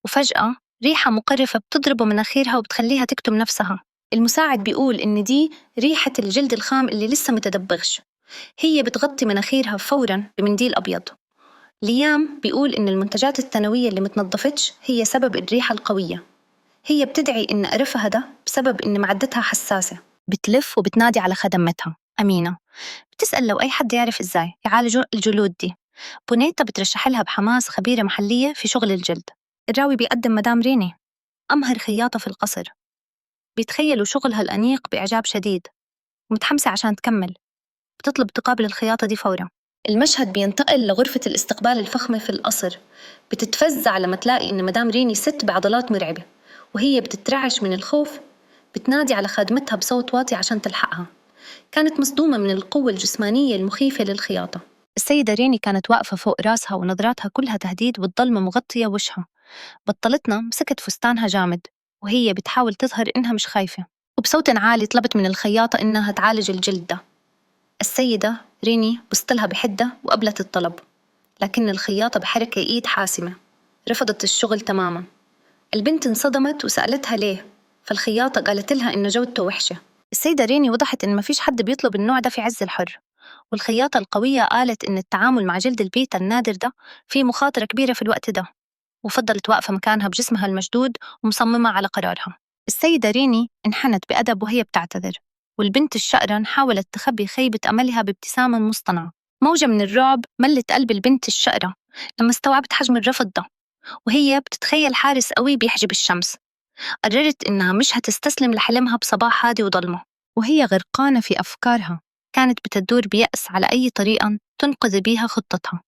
وفجأة ريحة مقرفة بتضربه مناخيرها وبتخليها تكتم نفسها. المساعد بيقول إن دي ريحة الجلد الخام اللي لسه متدبغش. هي بتغطي مناخيرها فوراً بمنديل أبيض. ليام بيقول إن المنتجات الثانوية اللي متنظفتش هي سبب الريحة القوية. هي بتدعي إن قرفها ده بسبب إن معدتها حساسة. بتلف وبتنادي على خدمتها أمينة، بتسأل لو أي حد يعرف إزاي يعالجوا الجلود دي. بونيتا بترشح لها بحماس خبيرة محلية في شغل الجلد. الراوي بيقدم مدام ريني، أمهر خياطة في القصر. بيتخيلوا شغلها الأنيق بإعجاب شديد، ومتحمسة عشان تكمل. بتطلب تقابل الخياطة دي فورا. المشهد بينتقل لغرفة الاستقبال الفخمة في القصر. بتتفزع لما تلاقي إن مدام ريني ست بعضلات مرعبة، وهي بتترعش من الخوف. بتنادي على خادمتها بصوت واطي عشان تلحقها. كانت مصدومة من القوة الجسمانية المخيفة للخياطة. السيدة ريني كانت واقفة فوق راسها ونظراتها كلها تهديد، والظلمة مغطية وشها. بطلتنا مسكت فستانها جامد وهي بتحاول تظهر إنها مش خايفة، وبصوت عالي طلبت من الخياطة إنها تعالج الجلد ده. السيدة ريني بصتلها بحدة وقبلت الطلب، لكن الخياطة بحركة إيد حاسمة رفضت الشغل تماما. البنت انصدمت وسألتها ليه، فالخياطة قالت لها إنه جودته وحشة. السيدة ريني وضحت إن مفيش حد بيطلب النوع ده في عز الحر، والخياطة القوية قالت إن التعامل مع جلد البيتا النادر ده فيه مخاطرة كبيرة في الوقت ده، وفضلت واقفة مكانها بجسمها المشدود ومصممة على قرارها. السيدة ريني انحنت بأدب وهي بتعتذر، والبنت الشقرا حاولت تخبي خيبة أملها بابتسامة مصطنعة. موجة من الرعب ملت قلب البنت الشقرة لما استوعبت حجم الرفض ده، وهي بتتخيل حارس قوي بيحجب الشمس. قررت إنها مش هتستسلم لحلمها بصباح هادي وضلمة، وهي غرقانة في أفكارها كانت بتدور بيأس على أي طريقة تنقذ بيها خطتها.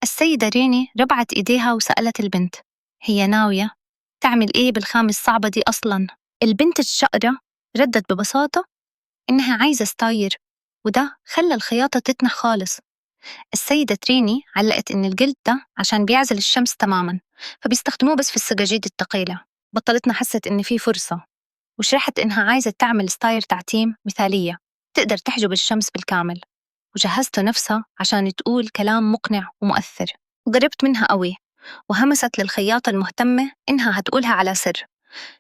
السيدة ريني ربعت إيديها وسألت البنت هي ناوية تعمل إيه بالخامة الصعبة دي أصلاً؟ البنت الشقرة ردت ببساطة إنها عايزة ستاير، وده خلى الخياطة تتنح خالص. السيدة تريني علقت إن الجلد ده عشان بيعزل الشمس تماماً فبيستخدموه بس في السجاجيد الثقيلة. بطلتنا حست إن في فرصة، وشرحت إنها عايزة تعمل ستاير تعتيم مثالية تقدر تحجب الشمس بالكامل، وجهزت نفسها عشان تقول كلام مقنع ومؤثر. وقربت منها قوي وهمست للخياطة المهتمة إنها هتقولها على سر.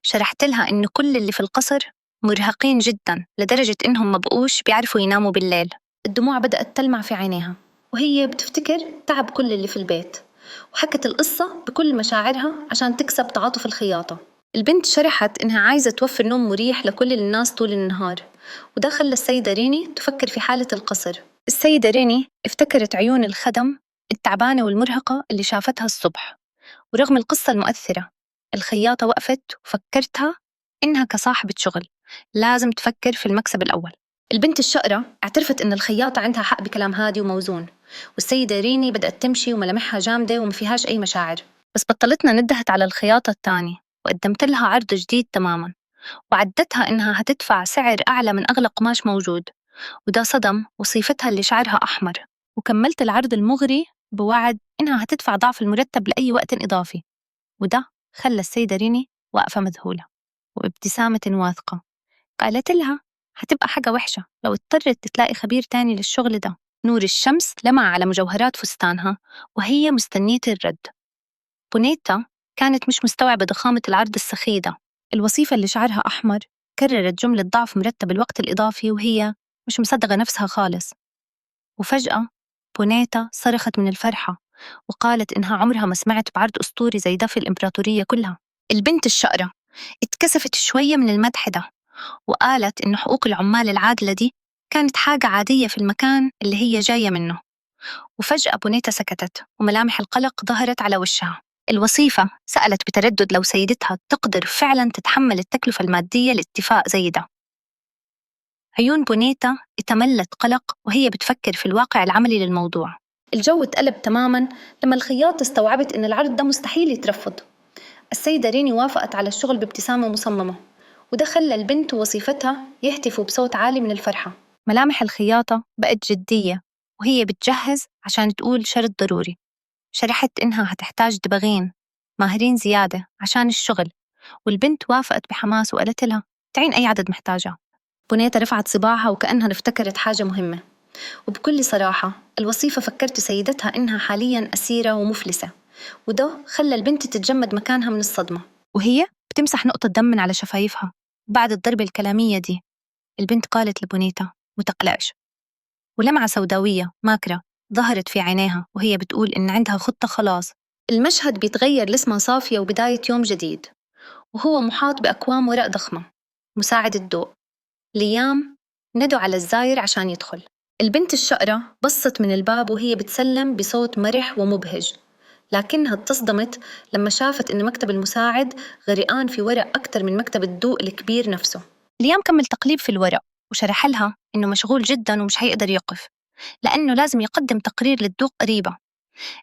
شرحت لها إن كل اللي في القصر مرهقين جدا لدرجة إنهم ما بقوش بيعرفوا يناموا بالليل. الدموع بدأت تلمع في عينيها وهي بتفتكر تعب كل اللي في البيت، وحكت القصة بكل مشاعرها عشان تكسب تعاطف الخياطة. البنت شرحت إنها عايزة توفر نوم مريح لكل الناس طول النهار، وده خلى السيدة ريني تفكر في حالة القصر. السيدة ريني افتكرت عيون الخدم التعبانة والمرهقة اللي شافتها الصبح، ورغم القصة المؤثرة الخياطة وقفت وفكرتها إنها كصاحبة شغل لازم تفكر في المكسب الأول. البنت الشقرة اعترفت إن الخياطة عندها حق بكلام هادي وموزون، والسيدة ريني بدأت تمشي وملامحها جامدة وما فيهاش أي مشاعر. بس بطلتنا ندهت على الخياطة الثانية وقدمت لها عرض جديد تماما، وعدتها إنها هتدفع سعر أعلى من أغلى قماش موجود، وده صدم وصيفتها اللي شعرها أحمر. وكملت العرض المغري بوعد إنها هتدفع ضعف المرتب لأي وقت إضافي، وده خلى السيدة ريني واقفة مذهولة وابتسامة واثقة. قالت لها هتبقى حاجة وحشة لو اضطرت تلاقي خبير تاني للشغل ده. نور الشمس لمع على مجوهرات فستانها وهي مستنية الرد. بونيتا كانت مش مستوعبة ضخامة العرض السخي ده. الوصيفة اللي شعرها أحمر كررت جملة ضعف مرتب الوقت الإضافي وهي مش مصدقة نفسها خالص. وفجأة بونيتا صرخت من الفرحة وقالت إنها عمرها ما سمعت بعرض أسطوري زي ده في الإمبراطورية كلها. البنت الشقرة اتكسفت شوية من المدح ده، وقالت إن حقوق العمال العادلة دي كانت حاجة عادية في المكان اللي هي جاية منه. وفجأة بونيتا سكتت وملامح القلق ظهرت على وشها. الوصيفة سألت بتردد لو سيدتها تقدر فعلا تتحمل التكلفة المادية لاتفاق زي ده. عيون بونيتا اتملت قلق وهي بتفكر في الواقع العملي للموضوع. الجو اتقلب تماما لما الخياطة استوعبت إن العرض ده مستحيل يترفض. السيدة ريني وافقت على الشغل بابتسامة مصممة، وده خلى البنت ووصيفتها يهتفوا بصوت عالي من الفرحة. ملامح الخياطة بقت جدية وهي بتجهز عشان تقول شرط ضروري. شرحت إنها هتحتاج دباغين ماهرين زيادة عشان الشغل، والبنت وافقت بحماس وقالت لها تعين أي عدد محتاجة. بونيتا رفعت صباعها وكأنها افتكرت حاجة مهمة، وبكل صراحة الوصيفة فكرت سيدتها إنها حاليا أسيرة ومفلسة، وده خلى البنت تتجمد مكانها من الصدمة. وهي بتمسح نقطة دم من على شفايفها بعد الضربة الكلامية دي. البنت قالت لبونيتا متقلقش، ولمعة سوداوية ماكرة ظهرت في عينيها وهي بتقول إن عندها خطة خلاص. المشهد بيتغير لسما صافية وبداية يوم جديد، وهو محاط بأكوام ورق ضخمة. مساعد الضوء ليام ندوا على الزاير عشان يدخل. البنت الشقرة بصت من الباب وهي بتسلم بصوت مرح ومبهج، لكنها اتصدمت لما شافت إن مكتب المساعد غرقان في ورق أكتر من مكتب الضوء الكبير نفسه. ليام كمل تقليب في الورق وشرح لها إنه مشغول جدا ومش هيقدر يقف لأنه لازم يقدم تقرير للدوق قريبة.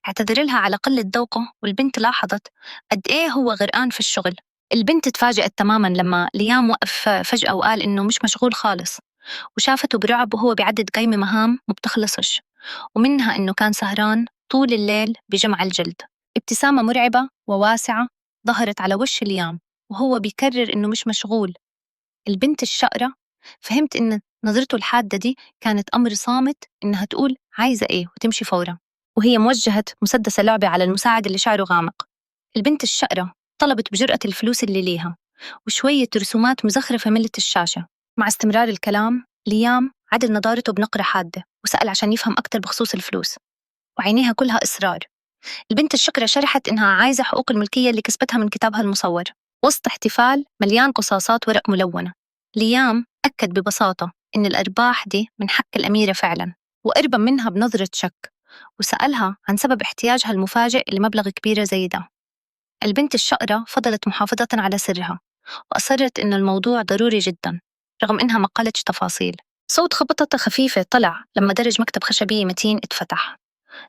اعتذر لها على قلة ذوقه، والبنت لاحظت قد إيه هو غرقان في الشغل. البنت تفاجأت تماما لما ليام وقف فجأة وقال إنه مش مشغول خالص، وشافته برعب وهو بيعدد قايمة مهام ما بتخلصش، ومنها إنه كان سهران طول الليل بجمع الجلد. ابتسامة مرعبة وواسعة ظهرت على وش ليام وهو بيكرر إنه مش مشغول. البنت الشقرة فهمت إن نظرته الحادة دي كانت أمر صامت إنها تقول عايزة إيه وتمشي فورا، وهي موجهة مسدس لعبة على المساعد اللي شعره غامق. البنت الشقرة طلبت بجرأة الفلوس اللي ليها وشوية رسومات مزخرفة ملت الشاشة. مع استمرار الكلام ليام عدل نظارته بنقرة حادة وسأل عشان يفهم أكتر بخصوص الفلوس، وعينيها كلها إصرار. البنت الشقرة شرحت إنها عايزة حقوق الملكية اللي كسبتها من كتابها المصور وسط احتفال مليان قصاصات ورق ملونة. ليام أكد ببساطة إن الأرباح دي من حق الأميرة فعلا، وقرب منها بنظرة شك وسألها عن سبب احتياجها المفاجئ لمبلغ كبير زي ده. البنت الشقرة فضلت محافظة على سرها وأصرت إن الموضوع ضروري جدا رغم إنها ما قالتش تفاصيل. صوت خبطة خفيفة طلع لما درج مكتب خشبي متين اتفتح.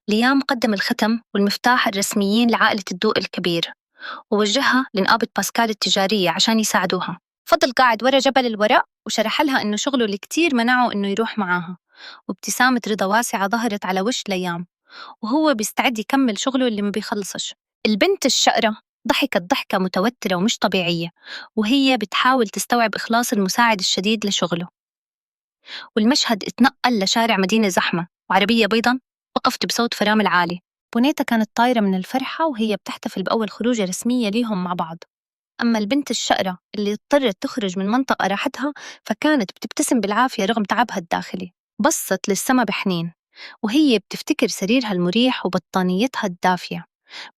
ليام قدم الختم والمفتاح الرسميين لعائلة الدوق الكبير ووجهها لنقابة باسكال التجارية عشان يساعدوها. فضل قاعد ورا جبل الورق وشرح لها إنه شغله الكتير منعه إنه يروح معاها، وابتسامة رضا واسعة ظهرت على وش ليام وهو بيستعد يكمل شغله اللي ما بيخلصش. البنت الشقرة ضحكت ضحكة متوترة ومش طبيعية وهي بتحاول تستوعب إخلاص المساعد الشديد لشغله. والمشهد اتنقل لشارع مدينة زحمة وعربية بيضا وقفت بصوت فرامل عالي. بونيتا كانت طايرة من الفرحة وهي بتحتفل بأول خروجة رسمية ليهم مع بعض. أما البنت الشقرة اللي اضطرت تخرج من منطقة راحتها فكانت بتبتسم بالعافية رغم تعبها الداخلي. بصت للسما بحنين وهي بتفتكر سريرها المريح وبطانيتها الدافية.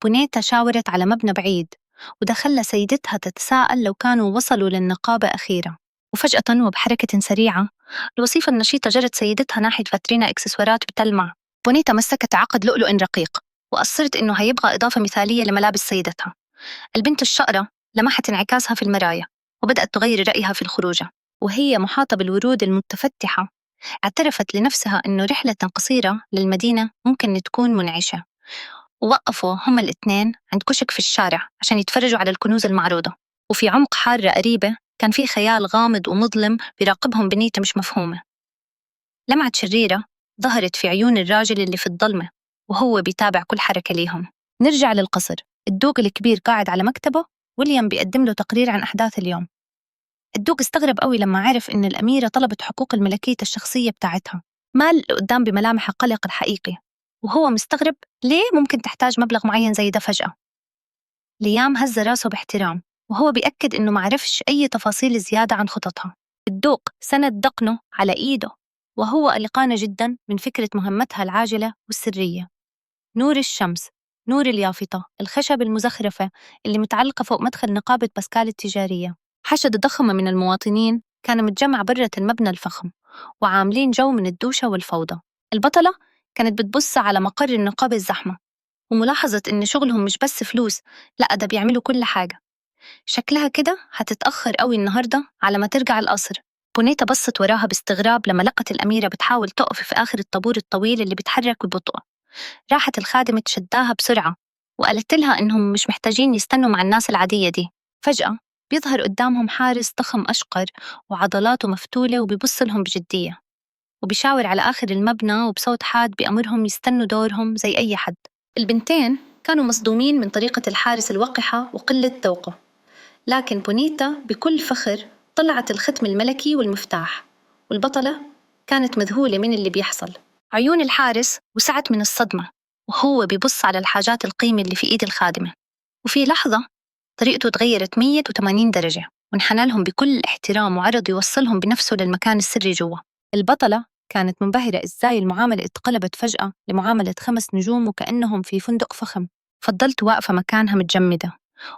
بونيتا شاورت على مبنى بعيد وده خلى سيدتها تتساءل لو كانوا وصلوا للنقابة أخيرا. وفجأة وبحركة سريعة الوصيفة النشيطة جرت سيدتها ناحية فاترينا إكسسوارات بتلمع. بونيتا مسكت عقد لؤلؤ رقيق وأصرت إنه هيبقى إضافة مثالية لملابس سيدتها. البنت الشقرة لمحت انعكاسها في المرايا وبدأت تغير رأيها في الخروجة وهي محاطة بالورود المتفتحة. اعترفت لنفسها إنه رحلة قصيرة للمدينة ممكن تكون منعشة. ووقفوا هما الاثنين عند كشك في الشارع عشان يتفرجوا على الكنوز المعروضة. وفي عمق حارة قريبة كان في خيال غامض ومظلم بيراقبهم بنية مش مفهومة. لمعة شريرة ظهرت في عيون الراجل اللي في الظلمة وهو بيتابع كل حركة ليهم. نرجع للقصر. الدوق الكبير قاعد على مكتبه، ويليام بيقدم له تقرير عن أحداث اليوم. الدوق استغرب قوي لما عرف إن الأميرة طلبت حقوق الملكية الشخصية بتاعتها. مال لقدام بملامح القلق الحقيقي وهو مستغرب ليه ممكن تحتاج مبلغ معين زي ده فجأة. ليام هز راسه باحترام وهو بيأكد إنه معرفش أي تفاصيل زيادة عن خططها. الدوق سند دقنه على إيده وهو قلقان جدا من فكرة مهمتها العاجلة والسرية. نور الشمس، نور اليافطة، الخشب المزخرفة اللي متعلقة فوق مدخل نقابة باسكال التجارية. حشد ضخمة من المواطنين كان متجمع برة المبنى الفخم وعاملين جو من الدوشة والفوضى. البطلة كانت بتبص على مقر النقابة الزحمة وملاحظة إن شغلهم مش بس فلوس، لأ ده بيعملوا كل حاجة. شكلها كده هتتأخر قوي النهاردة على ما ترجع القصر. بونيتا بصت وراها باستغراب لما لقت الأميرة بتحاول تقف في آخر الطابور الطويل اللي بيتحرك ببطء. راحت الخادمة تشداها بسرعة وقالت لها إنهم مش محتاجين يستنوا مع الناس العادية دي. فجأة بيظهر قدامهم حارس ضخم أشقر وعضلاته مفتولة وبيبص لهم بجدية وبيشاور على آخر المبنى وبصوت حاد بأمرهم يستنوا دورهم زي أي حد. البنتين كانوا مصدومين من طريقة الحارس الوقحة وقلة ذوقه، لكن بونيتا بكل فخر طلعت الختم الملكي والمفتاح، والبطلة كانت مذهولة من اللي بيحصل. عيون الحارس وسعت من الصدمة وهو بيبص على الحاجات القيمة اللي في إيد الخادمة، وفي لحظة طريقته تغيرت 180 درجة وانحنى لهم بكل احترام وعرض يوصلهم بنفسه للمكان السري جوا. البطلة كانت منبهرة إزاي المعاملة اتقلبت فجأة لمعاملة 5 نجوم وكأنهم في فندق فخم. فضلت واقفة مكانها متجمدة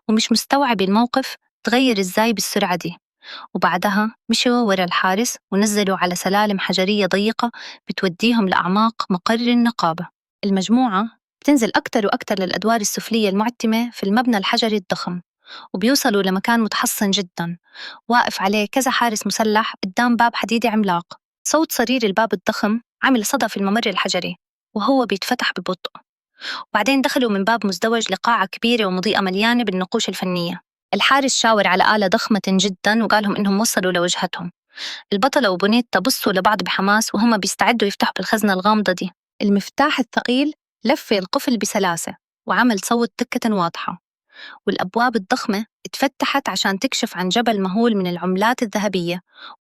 ومش مستوعبة الموقف تغير إزاي بالسرعة دي. وبعدها مشوا ورا الحارس ونزلوا على سلالم حجرية ضيقة بتوديهم لأعماق مقر النقابة. المجموعة بتنزل أكتر وأكتر للأدوار السفلية المعتمة في المبنى الحجري الضخم، وبيوصلوا لمكان متحصن جدا واقف عليه كذا حارس مسلح قدام باب حديدي عملاق. صوت صرير الباب الضخم عمل صدى في الممر الحجري وهو بيتفتح ببطء. وبعدين دخلوا من باب مزدوج لقاعة كبيرة ومضيئة مليانة بالنقوش الفنية. الحارس شاور على آلة ضخمة جدا وقالهم إنهم وصلوا لوجهتهم. البطلة وبونيتا بصوا لبعض بحماس وهم بيستعدوا يفتحوا بالخزنة الغامضة دي. المفتاح الثقيل لف القفل بسلاسة وعمل صوت تكة واضحة، والأبواب الضخمة اتفتحت عشان تكشف عن جبل مهول من العملات الذهبية